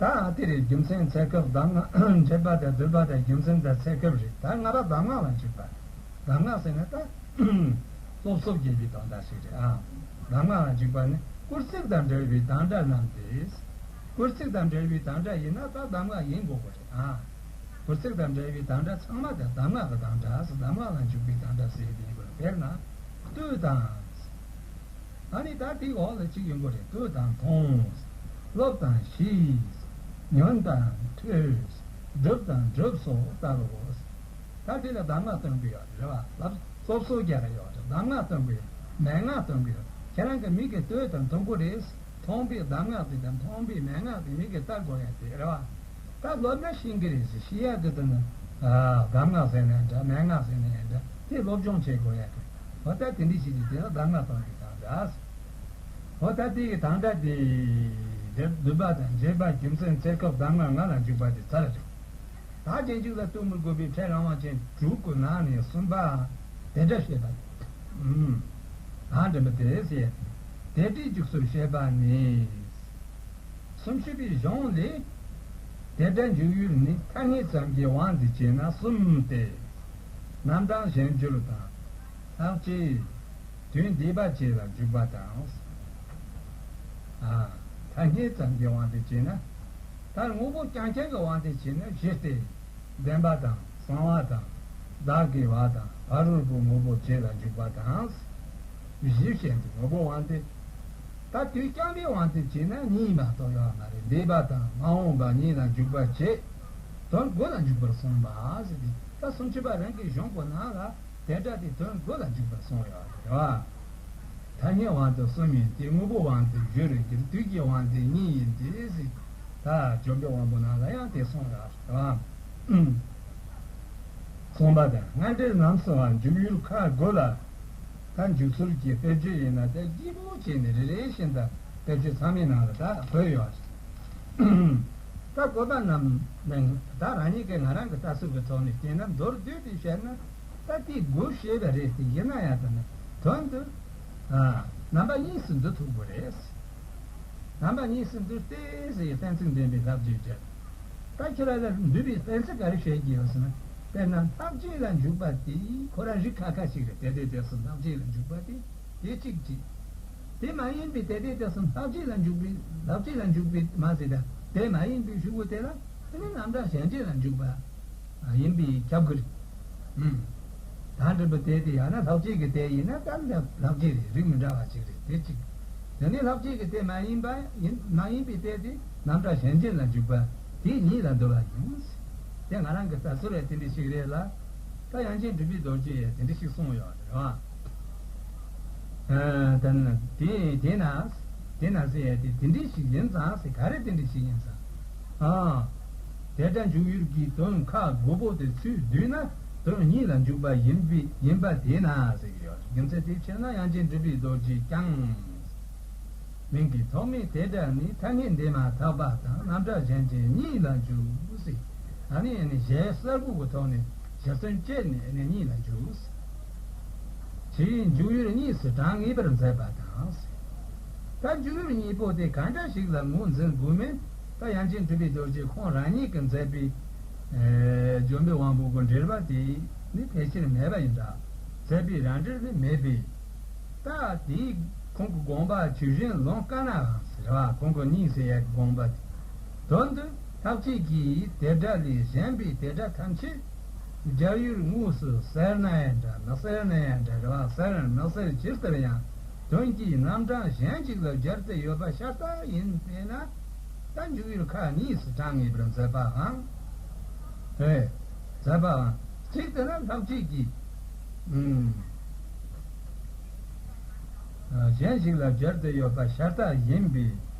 ད་དེ་རེད། རྒྱུ་མཚན་ཚེ་སྐབས་གདམས་ངག་འགྲེལ་པ་དང་བསྡུས་པ་དང་རྒྱུ་མཚན་དང་ཚེ་སྐབས་རེད། ད་ལྔ་པ་གདམས་ངག་ལ་འཇུག་པ། གདམས་ངག་ཟེར་ན་ད་སློབ་གསོ་རྒྱས་པའི་དོན་དག་ཞིག་རེད། ཨ། གདམས་ངག་ལ་འཇུག་པ་ནི་སྐུལ་ཚིག་དང་འབྲེལ་བའི་དམ་བཅའ་རྣམས་ཏེ། སྐུལ་ཚིག་དང་འབྲེལ་བའི་དམ་བཅའ་ཡིན་ན་ད་གདམས་ངག་ཡིན་དགོས་པ་རེད། ཨ། སྐུལ་ཚིག་དང་འབྲེལ་བའི་དམ་བཅའ་ཚང་མ་དེ་གདམས་ངག་གི་དམ་བཅའ། གདམས་ངག་ལ་འཇུག་པའི་དམ་བཅའ་ཟེར་དེ་ཡིན་པ་རེད། དཔེར་ན། ལྟོས་དང་། ཨ་ནི་ད་དེའི་འོག་ལ་གཅིག་ཡོང་གི་རེད། ལྟོས་དང་མཐོང་། སློབ་དང་ཤེས། ཉོན་དང་ཐོས། སྒྲུབ་དང་སྒྲུབ་སོགས་ལྟར་རོ། ད་དེ་ལ་གདམས་ངག་སྟོན་གྱི་ཡོད་རེད་བ། ལབ། སློབ་གསོ་རྒྱག་གི་ཡོད་རེད། གདམས་ངག་སྟོན་གྱི་ཡོད། མན་ངག་སྟོན་གྱི་ཡོད། ཁྱེད་རང་གི་མིག་གིས་ལྟོས་དང་མཐོང་གི་རེད། མཐོང་བའི་གདམས་ངག་དེ་དང་མཐོང་བའི་མན་ངག་དེ་མིག་གིས་ལྟ་དགོས་ཡ་དེ་རེད་བ། ད་སློབ་ན་ཤེས་ཀྱི་རེད་ཟེར། ཤེས་ཡག་གི་དེ་ནི། ཨ། གདམས་ངག་ཟེར་ནའི་འདྲ། མན་ངག་ཟེར་ནའི་འདྲ། དེ་སློབ་སྦྱོང་བྱེད་དགོས་ཡག་གི། འོ། ད་དེ་འདྲ་ཞིག་གིས་དེ་ལ་གདམས་ངག་སྟོན་གྱི་དམ་བཅའ། འོ། ད་དེ་གི་དམ་བཅའ་དེ། འདིར་བསྡུས་པ་དང་རྒྱས་པ། རྒྱུ་མཚན། ཚེ་སྐབས། གདམས་ངག་ལྔ་ལ་འཇུག་པ་དེ་ཚར་རེད། ད་རྗེས་འཇུག་ལ་ལྟོས་མི་དགོས་པའི་ཕྲད་རང་དབང་ཅན་དྲུག་གི་ནང་ནས་གསུམ་པ། དེ་སྒྲ་བཤད་པ། ཨུམ། ཨ། འདྲེན་པ་དེ་ཟེར། དེ་སྒྲའི་འཇུག་ཚུལ་བཤད་པ་ནི། སུམ་ཅུ་པའི་གཞུང་ལས། དེ་སྒྲ་འཇུག་ཡུལ་ནི་ཐ་སྙད་ཙམ་གྱི་དབང་དུ་བྱས་ན་གསུམ་སྟེ། རྣམ་གྲངས་གཞན་འགྱུར་དང་། ལྷག་བཅས། དོན་བསྡུས་པ་བཅས་ལ་འཇུག་པ་དང་། ཨ། ཐ་སྙད་ཙམ་གྱི་དབང་དུ་བྱས་ན། ད་དངོས་པོ་རྐྱང་རྐྱང་གི་དབང་དུ་བྱས་ན་བཞི་སྟེ། བདེན་པ་དང་གསང་བ་དང་། བདག་གི་བ་དང་ཕ་རོལ་པོའི་དངོས་པོ་བཅས་ལ་འཇུག་པ་དང་། བཞི་བཤད་འདུག་དངོས་པོའི་དབང་དུ། ད་དུས་རྐྱང་པའི་དབང་དུ་བྱས་ན་གཉིས་མ་གཏོགས་ཡོད་མ་རེད། འདས་པ་དང་མ་འོངས་པ་གཉིས་ལ་འཇུག་པ་བྱས། དོན་དགུ་ལ་འཇུག་པར་གསུངས་པ་ཟེར་ཏེ། ད་སུམ་ཅུ་པ་རང་གི་གཞུང་གི་ནང་ལ་དེ་སྒྲ་དེ་དོན་དགུ་ལ་འཇུག་པར་གསུངས་ཡོད་རེད་བ། ཐ་སྙད་དབང་དུ་གསུམ་ཡིན་ཏེ། དངོས་པོའི་དབང་དུ་བཞི་རེད་ཀྱི། དུས་ཀྱི་དབང་དུ་གཉིས་ཡིན་ཏེ་ཟེར། ད་འཇམ་པའི་དབང་པོ་ནང་ལ་ཡང་དེ་གསུངས་ཡོད་རེད་བ། གསུངས་པ་དང་། སྔ་འགྲེལ་རྣམས་སུའང་འཇུག་ཡུལ་ཁག་དགུ་ལ། ད་འཇུག་ཚུལ་གྱི་དཔེར་བརྗོད་ཡིན་ན། ད་སྐྱིད་པོ་བྱས་ནས་རེ་རེ་བཞིན་དུ་དཔེར་བརྗོད་ཚང་མའི་ནང་ལ་ད་བཀོད་ཡོད། ད་བཀོད་པ་རྣམས་ནི་ད་རང་ཉིད་ཀྱི་ང་རང་གི་ལྟ་ཚུལ་གྱི་ཐོག་ནས་བལྟས་ན། མདོར་བསྡུས་ཏེ་བཤད་ན་ད་དེ་དགུ་བཤད་པ་རེད་དེ། ཡིན་ན་ཡང་དེ་ནི་དོན་དུ། ཨ། རྣམ་པ་གཉིས་སུ་འདུ་ཐུབ་དགོས་རེད། རྣམ་པ་གཉིས་སུ་འདུས་ཏེ་ཟེར་གཏན་ཚིགས་འདོན་པའི་ལྷག་བཅས་བརྗོད། ད་ཁྱོད་རང་ལ་འདུས་པའི་གཏན་ཚིགས་ག་རེ་བཤད་ཀྱི་ཡོད་ཟེར་ན། དཔེར་ན་ལྷག་བཅས་ལ་འཇུག་པ་དེ་ཁོ་རང་རིགས་ཁ་ཁ་ཞིག་རེད། དེ་དེ་དེ་སུ་ལྷག་བཅས་ལ་འཇུག་པ་དེ། དེ་གཅིག་གཅིག་དེ་མ་ཡིན་པའི་དེ་དེ་དེ་གསུམ་ལྷག་བཅས་ལ་འཇུག་པའི་ལྷག་བཅས་ལ་འཇུག་པའི་མ་ཟད་དེ་མ་ཡིན་པའི་ཕྱུག་པོ་དེ་ལ་དེ་ནི་རྣམ་གྲངས་གཞན་བརྗོད་ལ་འཇུག་པ་ཡིན་པས་ཁྱབ་ཀྱི་རེད། ཨུམ། ད་འགྲུབ་པའི་དེ་དེ་ཡང་ན་ལྷག་བཅས་ཀྱི་དེ་ཡིན་ན་ད་ལྷག་བཅས་རེད། རིགས་མི་འདྲ་བ་ཅིག་རེད། དེ་གཅིག་དེ་ནི་ལྷག་བཅས་ཀྱི་དེ་མ་ཡིན་པ་ཡིན་མ་ཡིན་པའི་དེ་དེ་རྣམ་གྲངས་གཞན་བརྗོད་ལ་འཇུག་པ་དེ་ཉིད་ལ་འདོད་པ་ཡིན། དེ་ང་རང་གི་ལྟ་ཚུལ་ལས་དེ་འདྲ་ཞིག་རེད་ལ། ད་དབྱངས་ཅན་གྲུབ་པའི་རྡོ་རྗེ་ཡིས་དེ་འདྲ་ཞིག་གསུངས་ཡོད་རེད་བ། ཨ། ད་ནི་དེ་དེ་ན་དེ་ན་ཟེར་ཡ་དེ་དེ་འདྲ་ཞིག་ཡིན་ཙང་ཟེར། ག་རེ་དེ་འདྲ་ཞིག་ཡིན་ཙང་། ཨ། དེ་སྒྲ་འཇུག་ཡུལ་གྱི་དོན་ཁ་དགུ་པོ་དེ་ཚུར་བསྡུས་ན་དོན་གཉིས་ལ་འཇུག་པ་ཡིན་པའི་ཡིན་པ་དེས་ན་ཟེར་གྱི་ཡོད་རེད། རྒྱུ་མཚན་དེའི་ཕྱིར་ན་དབྱངས་ཅན་གྲུབ་པའི་རྡོ་རྗེས་ཀྱང་། མིང་གི་ཐོག་མའི་དེ་སྒྲ་ནི་ཐ་སྙད་འདས་མ་ཐག་པ་དང་རྣམ་གྲངས་གཞན་བརྗོད་གཉིས་ལ་འཇུག་ཟེར། ཨ་ནི་ཨ་ནི་གཞན་གསལ་པོ་གི་ཐོག་ནས་གཞི་རྩ་བཅད་ནས་ཨ་ནི་གཉིས་ལ་འཇུག་ཟེར། ཕྱིའི་འཇུག་ཡུལ་གཉིས་སུ་གྲངས་ངེས་པར་མཛད་པ་དང་ཟེར། ད་འཇུག་ཡུལ་གཉིས་པོ་དེ་གང་འདྲ་ཞིག་ལ་ངོས་འཛིན་དགོས་མིན་ད་དབྱངས་ཅན་གྲུབ་པའི་རྡོ་རྗེ་ཁོང་རང་ཉིད་ཀྱིས་མཛད་པའི་ཨེ་ལྗོན་པའི་དབང་པོ་གི་འགྲེལ་པ་དེ་ནི་ཕལ་ཆེར་མེད་པ་ཡིན་འདྲ། མཛད་པའི་རང་འགྲེལ་ནི་མེད་པས། ད་དེའི་ཁོང་གི་དགོངས་པ་ཇི་བཞིན་ལུང་བཀའ་ནའང་ཟེར་བ། ཁོང་གི་གཉིས་ཟེར་ཡ་གི་དགོངས་པ་དེ། དོན་དུ་ལྷག་བཅས་ཀྱི་དེ་སྒྲ་ལས་གཞན་པའི་དེ་སྒྲ་ཐམས་ཅད་སྦྱར་ཡུལ་དངོས་སུ་གསལ་ན་ཡང་འདྲ་མི་གསལ་ན་ཡང་འདྲ་རེད་བ། གསལ་མི་གསལ་ཇི་ལྟར་ཡང་དོན་གྱི་རྣམ་གྲངས་གཞན་ཅིག་ལ་སྦྱར་ཏེ་ཡོད་པ་ཤ་སྟག་ཡིན་པས་ན། ད་འཇུག་ཡུལ་ཁག་གཉིས་སུ་གྲངས་ངེས་པར་མཛད་པའང་། ཨེ། མཛད་པའང་གཅིག་ཏུ་ན་ལྷག་བཅས་ཀྱི། ཨུམ། གཞན་ཞིག་ལ་སྦྱར་ཏེ་ཡོད་པ་ཤ་སྟག་ཡིན་པས་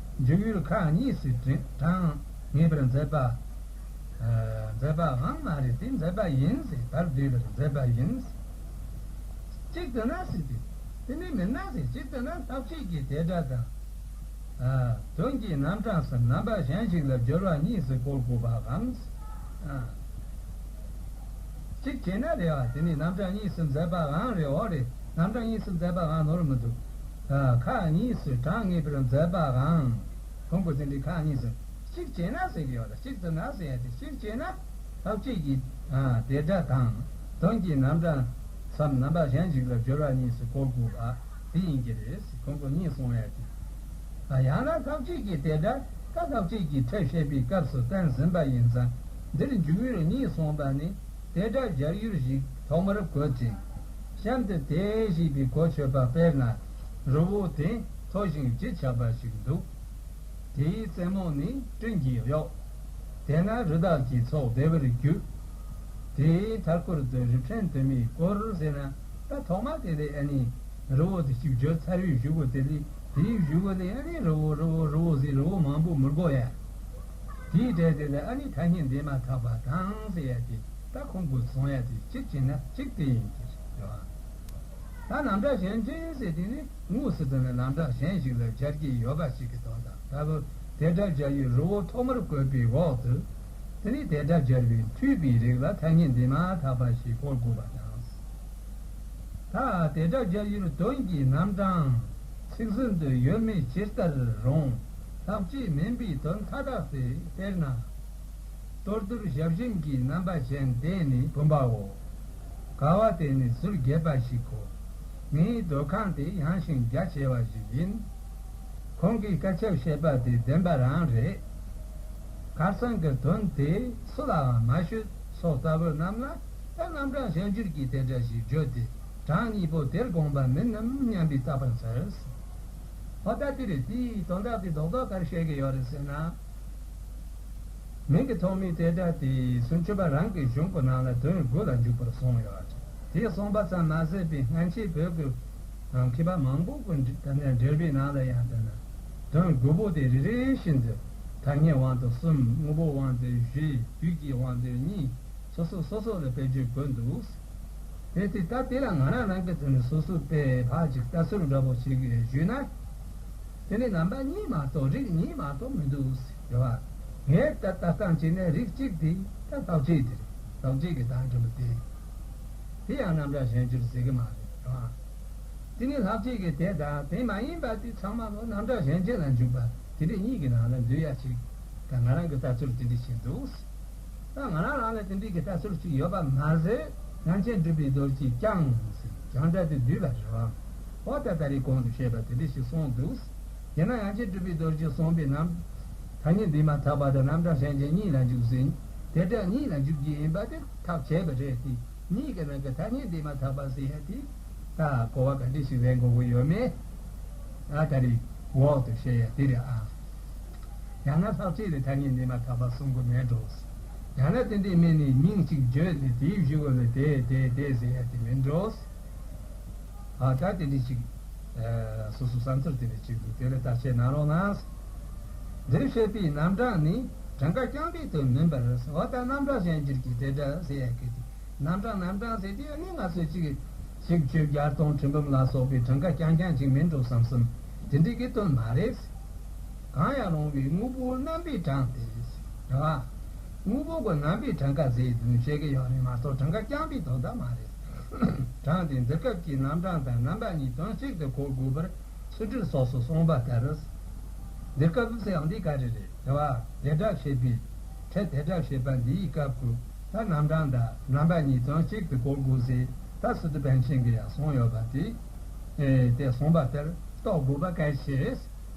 འཇུག་ཡུལ་ཁག་གཉིས་སུ་གྲངས་ངེས་པར་མཛད་པ། མཛད་པའང་མ་རེད་དེ་མཛད་པ་ཡིན་ཟེར། བར་བསྡུས་པར་མཛད་པ་ཡིན། གཅིག་ཏུ་ན་ཟེར་ཏེ། དེ་ནི་མིན་ན་ཟེར། གཅིག་ཏུ་ན་ལྷག་བཅས་ཀྱི་དེ་སྒྲ་དང་། ཨ། དོན་གྱི་རྣམ་གྲངས་སམ་རྣམ་པ་གཞན་ཞིག་ལ་སྦྱོར་བ་གཉིས་སུ་བཀོད་དགོས་པའམ། ཨ། གཅིག་བྱས་ན་རེད་བ། དེ་ནི་རྣམ་གྲངས་གཉིས་སུ་མཛད་པའང་རེད། འོ་རེད། རྣམ་གྲངས་གཉིས་སུ་མཛད་པའང་ནོར་མི་འདུག་ཨ། ཁག་གཉིས་སུ་གྲངས་ངེས་པར་མཛད་པའང་། ཁོང་གི་ཟིན་བྲིས་ཁག་གཉིས་སུ། གཅིག་བྱས་ན་ཟེར་གྱི་ཡོད་ལ། གཅིག་ཏུ་ན་ཟེར་ཡ་དེ་གཅིག་བྱས་ན། ལྷག་བཅས་ཀྱི་དེ་སྒྲ་དང་དོན་གྱི་རྣམ་གྲངས་སམ་རྣམ་པ་གཞན་ཞིག་ལ་སྦྱོར་བ་གཉིས་སུ་བཀོད་དགོས་པ་དེ་ཡིན་གྱི་རེད། ཁོང་གིས་གཉིས་གསུངས་ཡ་དེ། ཡང་ན་ལྷག་བཅས་ཀྱི་དེ་སྒྲ་ད་ལྷག་བཅས་ཀྱི་ཕྲད་བཤད་པའི་སྐབས་སུ་བསྟན་ཟིན་པ་ཡིན་ཙང་འདིར་འཇུག་ཡུལ་གཉིས་གསུངས་པ་ནི་དེ་སྒྲ་སྦྱར་ཡུལ་ཞིག་ཐོག་མར་དགོད་ཅིང་གཤམ་དུ་དེ་ཞེས་པའི་གོ་ཆོད་པ། དཔེར་ན་རི་བོ་དེ་མཐོ་ཞིང་བརྗིད་ཆགས་པ་ཞིག་འདུག་དེའི་རྩེ་མོ་ནི་སྤྲིན་གྱིས་གཡོགས། དེ་ན་རི་དྭགས་ཀྱི་ཚོགས་བདེ་བར་རྒྱུ། དེའི་མཐའ་སྐོར་དུ་རི་ཕྲན་དུ་མས་བསྐོར་ཟེར་ན། ད་ཐོག་མ་དེ་ལས་ཨ་ནི་རི་བོ་དེ་གཅིག་བརྗོད་ཚར་བའི་གཞུག་གུ་དེ་ལས་དེའི་གཞུག་གུ་ལས་ཨ་ནི་རི་བོ་རི་བོ་རི་བོ་ཟེར་རི་བོ་མང་པོ་མི་དགོས་ཡ། དེའི་གྲས་དེ་ལས་ཨ་ནི་ཐ་སྙད་འདས་མ་ཐག་པ་དང་ཟེར་ཡ་དེ་ད་ཁོང་གིས་གསུང་ཡ་དེ་གཅིག་བྱས་ན་གཅིག་དེ་ཡིན་གྱི་རེད་བ། ད་རྣམ་གྲངས་གཞན་བརྗོད་ཟེར་དེ་ནི་དངོས་སུ་དེ་ནི་རྣམ་གྲངས་གཞན་ཞིག་ལ་སྦྱར་གྱི་ཡོད་པ་ཞིག་གི་དོན་དང་། ལྟ་བུ་དེ་སྒྲ་སྦྱར་ཡུལ་རི་བོ་ཐོག་མར་བཀོད་པའི་འོག་ཏུ་དེ་ནི་དེ་སྒྲ་སྦྱར་བའི་མཐུས་པའི་རིགས་ལ་ཐ་སྙད་འདས་མ་ཐག་པ་ཞིག་བཀོད་དགོས་པ་དང་། ད་དེ་སྒྲ་སྦྱར་ཡུལ་དོན་གྱི་རྣམ་གྲངས་ཚིག་ཟིན་དུ་ཡོད་མེད་ཇི་ལྟར་རུང་ལྷག་བཅས་མིན་པའི་དོན་མཐའ་དག་སྟེ། དཔེར་ན། གཏོར་རྡུལ་ཞབས་ཞུམ་གྱི་རྣམ་པ་ཅན་དེ་ནི་བུམ་པའོ། ཀ་བ་དེ་ནི་ཟུར་རྒྱས་པ་ཞིག་གོ། ངའི་སྡོད་ཁང་དེ་ཡངས་ཤིང་རྒྱ་ཆེ་བ་ཞིག་ཡིན། ཁོང་གིས་སྐད་ཆ་བཤད་པ་དེ་བདེན་པ་རང་རེད། ཁ་སང་གི་དོན་དེ་སུ་ལའང་མ་ཤོད་སོགས་ལྟ་བུ་རྣམས་ལ་ད་རྣམ་གྲངས་གཞན་འགྱུར་གྱི་དེ་འདྲ་ཞིག་བརྗོད་དེ་གྲངས་གཉིས་པོ་དེར་དགོངས་པ་མིན་ནམ་སྙམ་པའི་རྟག་པར་འཚལ། ཨོ་ད་དེ་རེད། དེའི་དོན་དག་དེ་རྡོག་རྡོག་ག་རེ་བཤད་ཀྱི་ཡོད་རེད་ཟེར་ན། མིང་གི་ཐོག་མའི་དེ་སྒྲ་དེ་སུམ་ཅུ་པ་རང་གི་གཞུང་གི་ནང་ལ་དོན་དགུ་ལ་འཇུག་པར་གསུངས་ཡོད། དེ་གསུངས་པ་ཙམ་མ་ཟད་པའི་སྔན་ཆད་བོད་ཀྱི་མཁས་པ་མང་པོ་གི་འགྲེལ་པའི་ནང་ལ་ཡང་དེ་ནི་དོན་དགུ་པོ་དེ་རེ་རེ་བཞིན་དུ་ཐ་སྙད་དབང་དུ་གསུམ། དངོས་པོའི་དབང་དུ་བཞི། དུས་ཀྱི་དབང་དུ་གཉིས། སོ་སོ་སོ་སོ་ལ་དཔེ་བརྗོད་དགོས་འདུག་དེ་དེ་ལྟ་དེ་ལ་ང་རང་རང་གི་དོན་ནི་སོ་སོའི་དཔེ་ཕར་ཅིག་ལྟ་ཚུལ་འདྲ་པོ་ཞིག་ཞུས་ན། དེ་ནི་རྣམ་པ་གཉིས་མ་གཏོགས་རིགས་གཉིས་མ་གཏོགས་མི་འདུག་ཟེར་བ། ངས་ལྟ་ལྟ་སྟངས་བྱས་ན་རིགས་གཅིག་དེ་ད་ལྷག་བཅས་དེ་རེད། ལྷག་བཅས་ཀྱི་དང་འབྲེལ་བ་དེ། དེ་ཡང་རྣམ་གྲངས་གཞན་འགྱུར་ཟེར་གི་མ་རེད་བ། དེ་ནི་ལྷག་བཅས་ཀྱི་དེ་དང་དེ་མ་ཡིན་པ་དེ་ཚང་མ་ལོ་རྣམ་གྲངས་གཞན་བརྗོད་ལ་འཇུག་པ་དེ་འདྲ་གཉིས་ཀྱི་ནང་ལ་འདུས་ཡ་ཞིག་ད་ང་རང་གི་ལྟ་ཚུལ་དེ་འདྲ་ཞིག་འདུག་ད་ང་རང་རང་ལ་དེ་འདྲའི་གི་ལྟ་ཚུལ་ཅིག་ཡོད་པ་མ་ཟད། དབྱངས་ཅན་གྲུབ་པའི་རྡོ་རྗེས་ཀྱང་ཟེར། ཀྱང་སྒྲ་དེ་བསྡུས་པ་རེད་བ། འོ་ད་ད་རེས་གོང་དུ་བཤད་པ་དེ་འདྲ་ཞིག་གསུངས་འདུག་ཡིན་ན་ཡང་རྗེ་གྲུབ་པའི་རྡོ་རྗེས་གསུངས་པའི་རྣམ་ཐ་སྙད་འདས་མ་ཐག་པ་དང་རྣམ་གྲངས་གཞན་གྱི་གཉིས་ལ་འཇུག་ཟིན། དེ་འདྲ་གཉིས་ལ་འཇུག་རྒྱུ་ཡིན་པ་དེ་ཐག་བཅད་པ་རེད་དེ། གཉིས་ཀྱི་ནང་གི་ཐ་སྙད་འདས་མ་ཐག་པ་ཟེར་ཡ་དེ་ད་གོ་བ་ག་འདྲ་ཞིག་ལེན་དགོས་ཀྱི་ཡོད་མེད། ཨ་ད་རེས་འོག་ཏུ་བཤད་ཡ་དེ་རེད་ཨ། ཡང་ན་ལྷག་བཅས་ལས་ཐ་སྙད་འདས་མ་ཐག་པ་གསུང་གི་མེད་འགྲོ། ཡང་ན་དེ་འདྲའི་སྨྲས་ནས་མིང་གཅིག་བརྗོད་ནས་དེའི་གཞུག་གུ་ལ་དེ་དེ་དེ་ཟེར་ཡ་དེ་མིན་འགྲོ། ཨ་ད་དེ་འདྲའི་ཅིག་ཨ་སོ་སོ་བསམ་ཚུལ་དེ་འདྲའི་ཅིག་འདུག་དེ་ལ་བརྟག་དཔྱད་གནང་རོགས་གནང་། འདིར་བཤད་པའི་རྣམ་གྲངས་ནི་གྲངས་ཀ་རྐྱང་པའི་དོན་མིན་པར་འོ་ད་རྣམ་གྲངས་གཞན་འགྱུར་གྱི་དེ་འདྲ་ཟེར་ཡ་གི་དེ། རྣམ་གྲངས་རྣམ་གྲངས་ཟེར་དུས་ཨ་ནི་ང་ཚོས་གཅིག་གཅིག་བཅོ་བརྒྱད་སྟོང་ཁྲི་འབུམ་ལ་སོགས་པའི་གྲངས་ཀ་རྐྱང་རྐྱང་ཅིག་མིན་འགྲོ་བསམ་བསམ་དེ་འདྲའི་གི་དོན་མ་རེད། གང་ཡང་རུང་བའི་དངོས་པོ་རྣམ་པའི་གྲངས་ཏེ། རེད་བ། དངོས་པོ་གི་རྣམ་པའི་གྲངས་ཀ་ཟེར་དུས་བཤད་ཀྱི་ཡོད་རེད་མ་གཏོགས་གྲངས་ཀ་རྐྱང་པའི་དོན་དག་མ་རེད། གྲངས་དེ་འདིར་སྐབས་ཀྱི་རྣམ་གྲངས་དང་རྣམ་པ་གཉིས་དོན་གཅིག་ཏུ་གོ་དགོས་པར་ཚུལ་ཁྲིམས་སོགས་སུ་གསུངས་པ་ལྟར། འདིར་སྐབས་ཟེར་ཡང་འདི་ག་རེ་རེད་དེ་བ། དེ་སྒྲ་བཤད་པའི་ཕྲད་དེ་སྒྲ་བཤད་པ་འདིའི་སྐབས་ཀྱི་ད་རྣམ་གྲངས་དང་རྣམ་པ་གཉིས་དོན་གཅིག་ཏུ་གོ་དགོས་ཟེར་ད་སི་ཏུ་པཎ་ཆེན་གྱིས་ཡང་གསུངས་ཡོད་པ་དེ། ཨེ་དེ་གསུངས་པ་ལྟར་རྟོགས་དགོས་པ་གལ་ཆེ་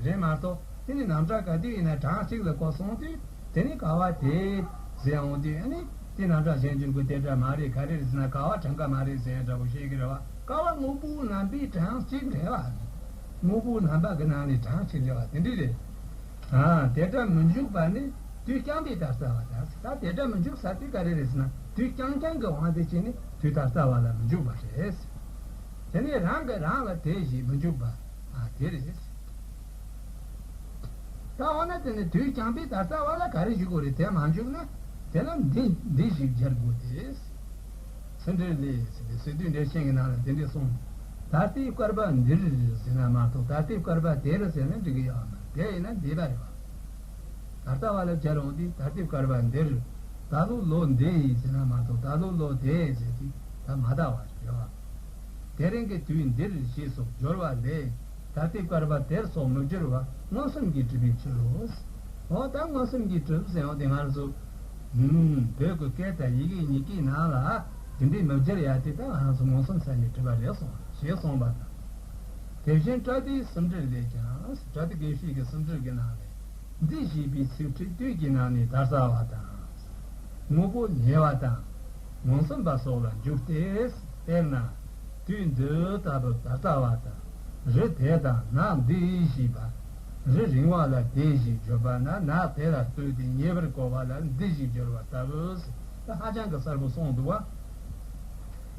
རེད་མ་གཏོགས་དེ་ནི་རྣམ་གྲངས་ག་དུས་ཡིན་ན་གྲངས་གཅིག་ལ་གོ་སོང་དུས་དེ་ནི་ཀ་བ་དེ་ཟེར་འོང་དུས་ཨ་ནི་དེ་རྣམ་གྲངས་གཞན་འགྱུར་གྱི་དེ་སྒྲ་མ་རེད་ག་རེ་རེད་ཟེར་ན་ཀ་བ་གྲངས་ཀ་མ་རེད་ཟེར་འདྲ་པོ་བཤད་ཀྱི་རེད་བ། ཀ་བ་དངོས་པོའི་རྣམ་པའི་གྲངས་གཅིག་རེད་བ། དངོས་པོའི་རྣམ་པ་གི་ནང་ནས་གྲངས་གཅིག་རེད་བ་དེ་འདྲ་རེད། ཨ་དེ་སྒྲ་མི་འཇུག་པ་ནི་དུས་རྐྱང་པའི་ད་ལྟ་བ་དང་ད་དེ་སྒྲ་མི་འཇུག་ས་དེ་ག་རེ་རེད་ཟེར་ན་དུས་རྐྱང་རྐྱང་གི་དབང་དུ་བྱས་ནས་དུས་ད་ལྟ་བ་ལ་མི་འཇུག་པ་རེད། དེ་ནས་རང་གིས་རང་ལ་དེ་ཞེས་མི་འཇུག་པ། ཨ་དེ་རེད། ད་འོ་ན་དེ་ནི་དུས་རྐྱང་པའི་ད་ལྟ་བ་ལ་ག་རེ་ཞུ་དགོས་རེད་དེ་མ་འཇུག་ན་དེ་ལ་འདི་འདི་ཞིག་སྦྱར་དགོས་ཏེ། ཚུལ་འགྲེལ་ལས་ཟེར་ཏེ་སི་ཏུ་འགྲེལ་ཆེན་གྱི་ནང་ལ་དེ་འདྲས་གསུངས། ད་ལྟའི་བསྐལ་པ་འདིར་ཟེར་ན་མ་གཏོགས་ད་ལྟའི་བསྐལ་པ་དེར་ཟེར་ན་འགྲིག་གི་ཡོད་མ་རེད། དེ་ཡིན་ན་འདས་པ་རེད་བ། ད་ལྟ་བ་ལ་སྦྱར་འོང་དུས་ད་ལྟའི་བསྐལ་པ་འདིར། ད་ལོ་ལོ་འདི་ཡིན་ཟེར་ན་མ་གཏོགས་ད་ལོ་ལོ་དེ་ཟེར་དུས་ད་མ་དག་པ་རེད་བ། དེ་རིང་གི་དུས་འདིར་ཞེས་སོགས་སྦྱོར་བ་ལས། ད་ལྟའི་བསྐལ་པ་དེར་སོགས་མི་སྦྱོར་བ་མངོན་སུམ་གྱིས་གྲུབ་པའི་ཕྱིར་རོ། འོ་ད་མངོན་སུམ་གྱིས་གྲུབ་ཟེར་ཡོང་དེ་ང་ཚོ། ཧུམ། བོད་ཀྱི་སྐད་དང་ཡི་གེ་གཉིས་ཀའི་ནང་ལ་དེ་འདྲའི་མི་སྦྱར་ཡ་དེ་ད་ང་ཚོ་མངོན་སུམ་ཚད་ནས་གྲུབ་པ་རེད་གསུངས་ཞེས་གསུངས་པ་དང་། དེ་བཞིན་པྲ་ཏིའི་སུམ་སྒྲིལ་ལས་ཀྱང་པྲ་ཏི་དགེ་བཤེས་ཀྱི་སུམ་སྒྲིལ་གྱི་ནང་ལས། འདི་ཞེས་པའི་ཚིག་ཁྲིད་དུས་ཀྱི་ནང་ནས་ད་ལྟ་བ་དང་། དངོས་པོ་ཉེ་བ་དང་། མངོན་སུམ་པ་སོགས་ལ་འཇུག་སྟེ། དཔེར་ན། དུས་འདི་ལྟ་བུ་ད་ལྟ་བ་དང་། རི་དེ་དང་ནགས་འདི་ཞེས་པ། རི་རིང་བ་ལ་དེ་ཞེས་བརྗོད་པ་ན་ནགས་དེ་ལ་ལྟོས་ཏེ་ཉེ་བར་གོ་བ་ལ་འདི་ཞེས་སྦྱོར་བ་ལྟ་བུ། ད་ཧ་ཅང་གི་གསལ་པོ་གསུངས་འདུག་བ།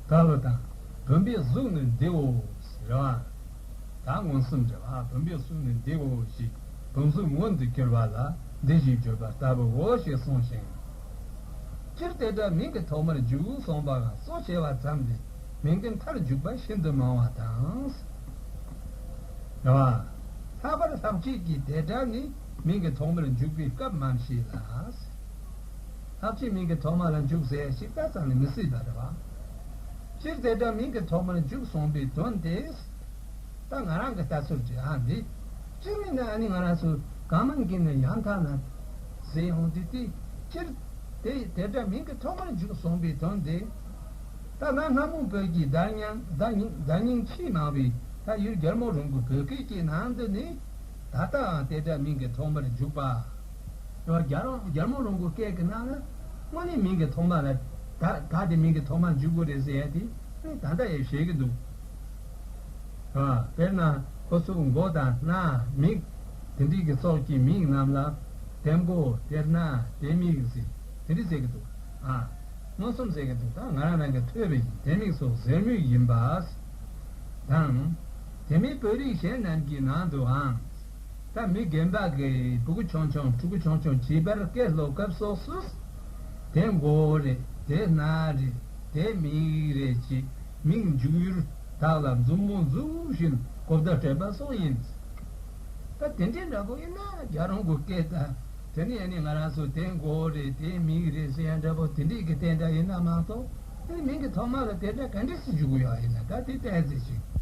ལྟ་བུ་དང་། བུམ་པའི་གཟུགས་ནི་འདིའོ། རེད་བ། ད་མངོན་སུམ་རེད་བ། བུམ་པའི་གཟུགས་ནི་འདིའོ་ཞེས་བུམ་གཟུགས་མངོན་དུ་གྱུར་པ་ལ་འདི་ཞེས་བརྗོད་པ་ལྟ་བུའོ་ཞེས་གསུངས་ཤིང་། སྤྱིར་དེ་སྒྲ་མིང་གི་ཐོག་མར་འཇུག་གསུངས་པའང་གཙོ་ཆེ་བ་ཙམ་ལས་མིང་གི་མཐར་འཇུག་པ་ཤིན་ཏུ་མང་བ་དང་། རེད་བ། ལྷག་པར་ལྷག་བཅས་ཀྱི་དེ་སྒྲ་ནི་མིང་གི་ཐོག་མར་འཇུག་པའི་སྐབས་མང་ཞིག་ལ། ལྷག་བཅས་མིང་གི་ཐོག་མ་ལ་འཇུག་ཟེར་ཞིག་ད་ཙམ་ལས་མི་སྲིད་པ་རེད་བ། སྤྱིར་དེ་སྒྲ་མིང་གི་ཐོག་མར་འཇུག་གསུངས་པའི་དོན་དེ། ད་ང་རང་གི་ལྟ་ཚུལ་གྱི་ཨ་འདི། སྤྱིར་ཡིན་ན་ཨ་ནི་ང་རང་ཚོ་གང་མང་གིས་ནི་ཡང་དག་ན་ཟེར་ཡོང་དུས་དེ་སྤྱིར་དེ་དེ་སྒྲ་མིང་གི་ཐོག་མར་འཇུག་གསུངས་པའི་དོན་དེ། ད་ང་སྔ་མོ་བོད་ཀྱི་བརྡ་རྙིང་བརྡ་རྙིང་བརྡ་རྙིང་ཆེས་མང་བའི་ད་ཡུལ་རྒྱལ་མོ་རོང་པོའི་བོད་སྐད་ཀྱི་ནང་དུ་ནི་ད་ལྟའང་དེ་སྒྲ་མིང་གི་ཐོག་མར་འཇུག་པ། རྒྱལ་རོང་རྒྱལ་མོ་རོང་པོའི་སྐད་ཀྱི་ནང་ལ་དངོས་གནས་མིང་གི་ཐོག་མ་ལ་ད་ད་དེ་མིང་གི་ཐོག་མར་འཇུག་དགོས་རེད་ཟེར་ཡ་དེ་ནི་ད་ལྟ་ཡང་བཤད་ཀྱི་འདུག་ཨ། དཔེར་ན་ཁོ་ཚོ་མགོ་དང་སྣ་མིག་དེ་འདྲའི་གི་ཚོགས་ཀྱི་མིང་རྣམས་ལ་དེ་མགོ་དེ་སྣ་དེ་མིག་ཟེར་དེ་འདྲ་ཟེར་གྱི་འདུག་ཨ། མངོན་སུམ་ཟེར་གྱི་འདུག་ད་ང་རང་རང་གི་ཐོས་པ་ཡིན་དེ་མིག་སོགས་ཟེར་མུས་ཡིན་པ། དང་། དེ་མིན་བོད་རིགས་གཞན་རྣམས་ཀྱི་ནང་དུའང་། ད་མི་རྒན་པ་གི་ཕྲུ་གུ་ཆུང་ཆུང་ཕྲུ་གུ་ཆུང་ཆུང་བྱིས་པར་སྐད་སློབ་སྐབས་སོགས་སུ། དེ་མགོ་རེད། དེ་སྣ་རེད། དེ་མིག་རེད་ཅེས་མིང་འཇུག་ཡུལ་དག་ལ་མཛུབ་མོ་འཛུགས་བཞིན་གོ་བརྡ་སྤྲད་པ་སོགས་ཡིན། ད་དེ་འདྲའི་འདྲ་པོ་ཡིན་ན་རྒྱལ་རོང་གི་སྐད་དང་དེ་ནི་ཡང་ནི་ང་རང་ཚོ་དེ་མགོ་རེད། དེ་མིག་རེད་ཟེར་ཡ་འདྲ་པོ་དེ་འདྲའི་གི་དེ་འདྲ་ཡིན་ན་མ་གཏོགས་དེ་མིང་གི་ཐོག་མ་ལ་དེ་འདྲ་ག་འདྲ་ཞིག་འཇུག་གི་ཡོད་ཡིན་ན་ད་དེ་ཏོག་ཙམ་ཞིག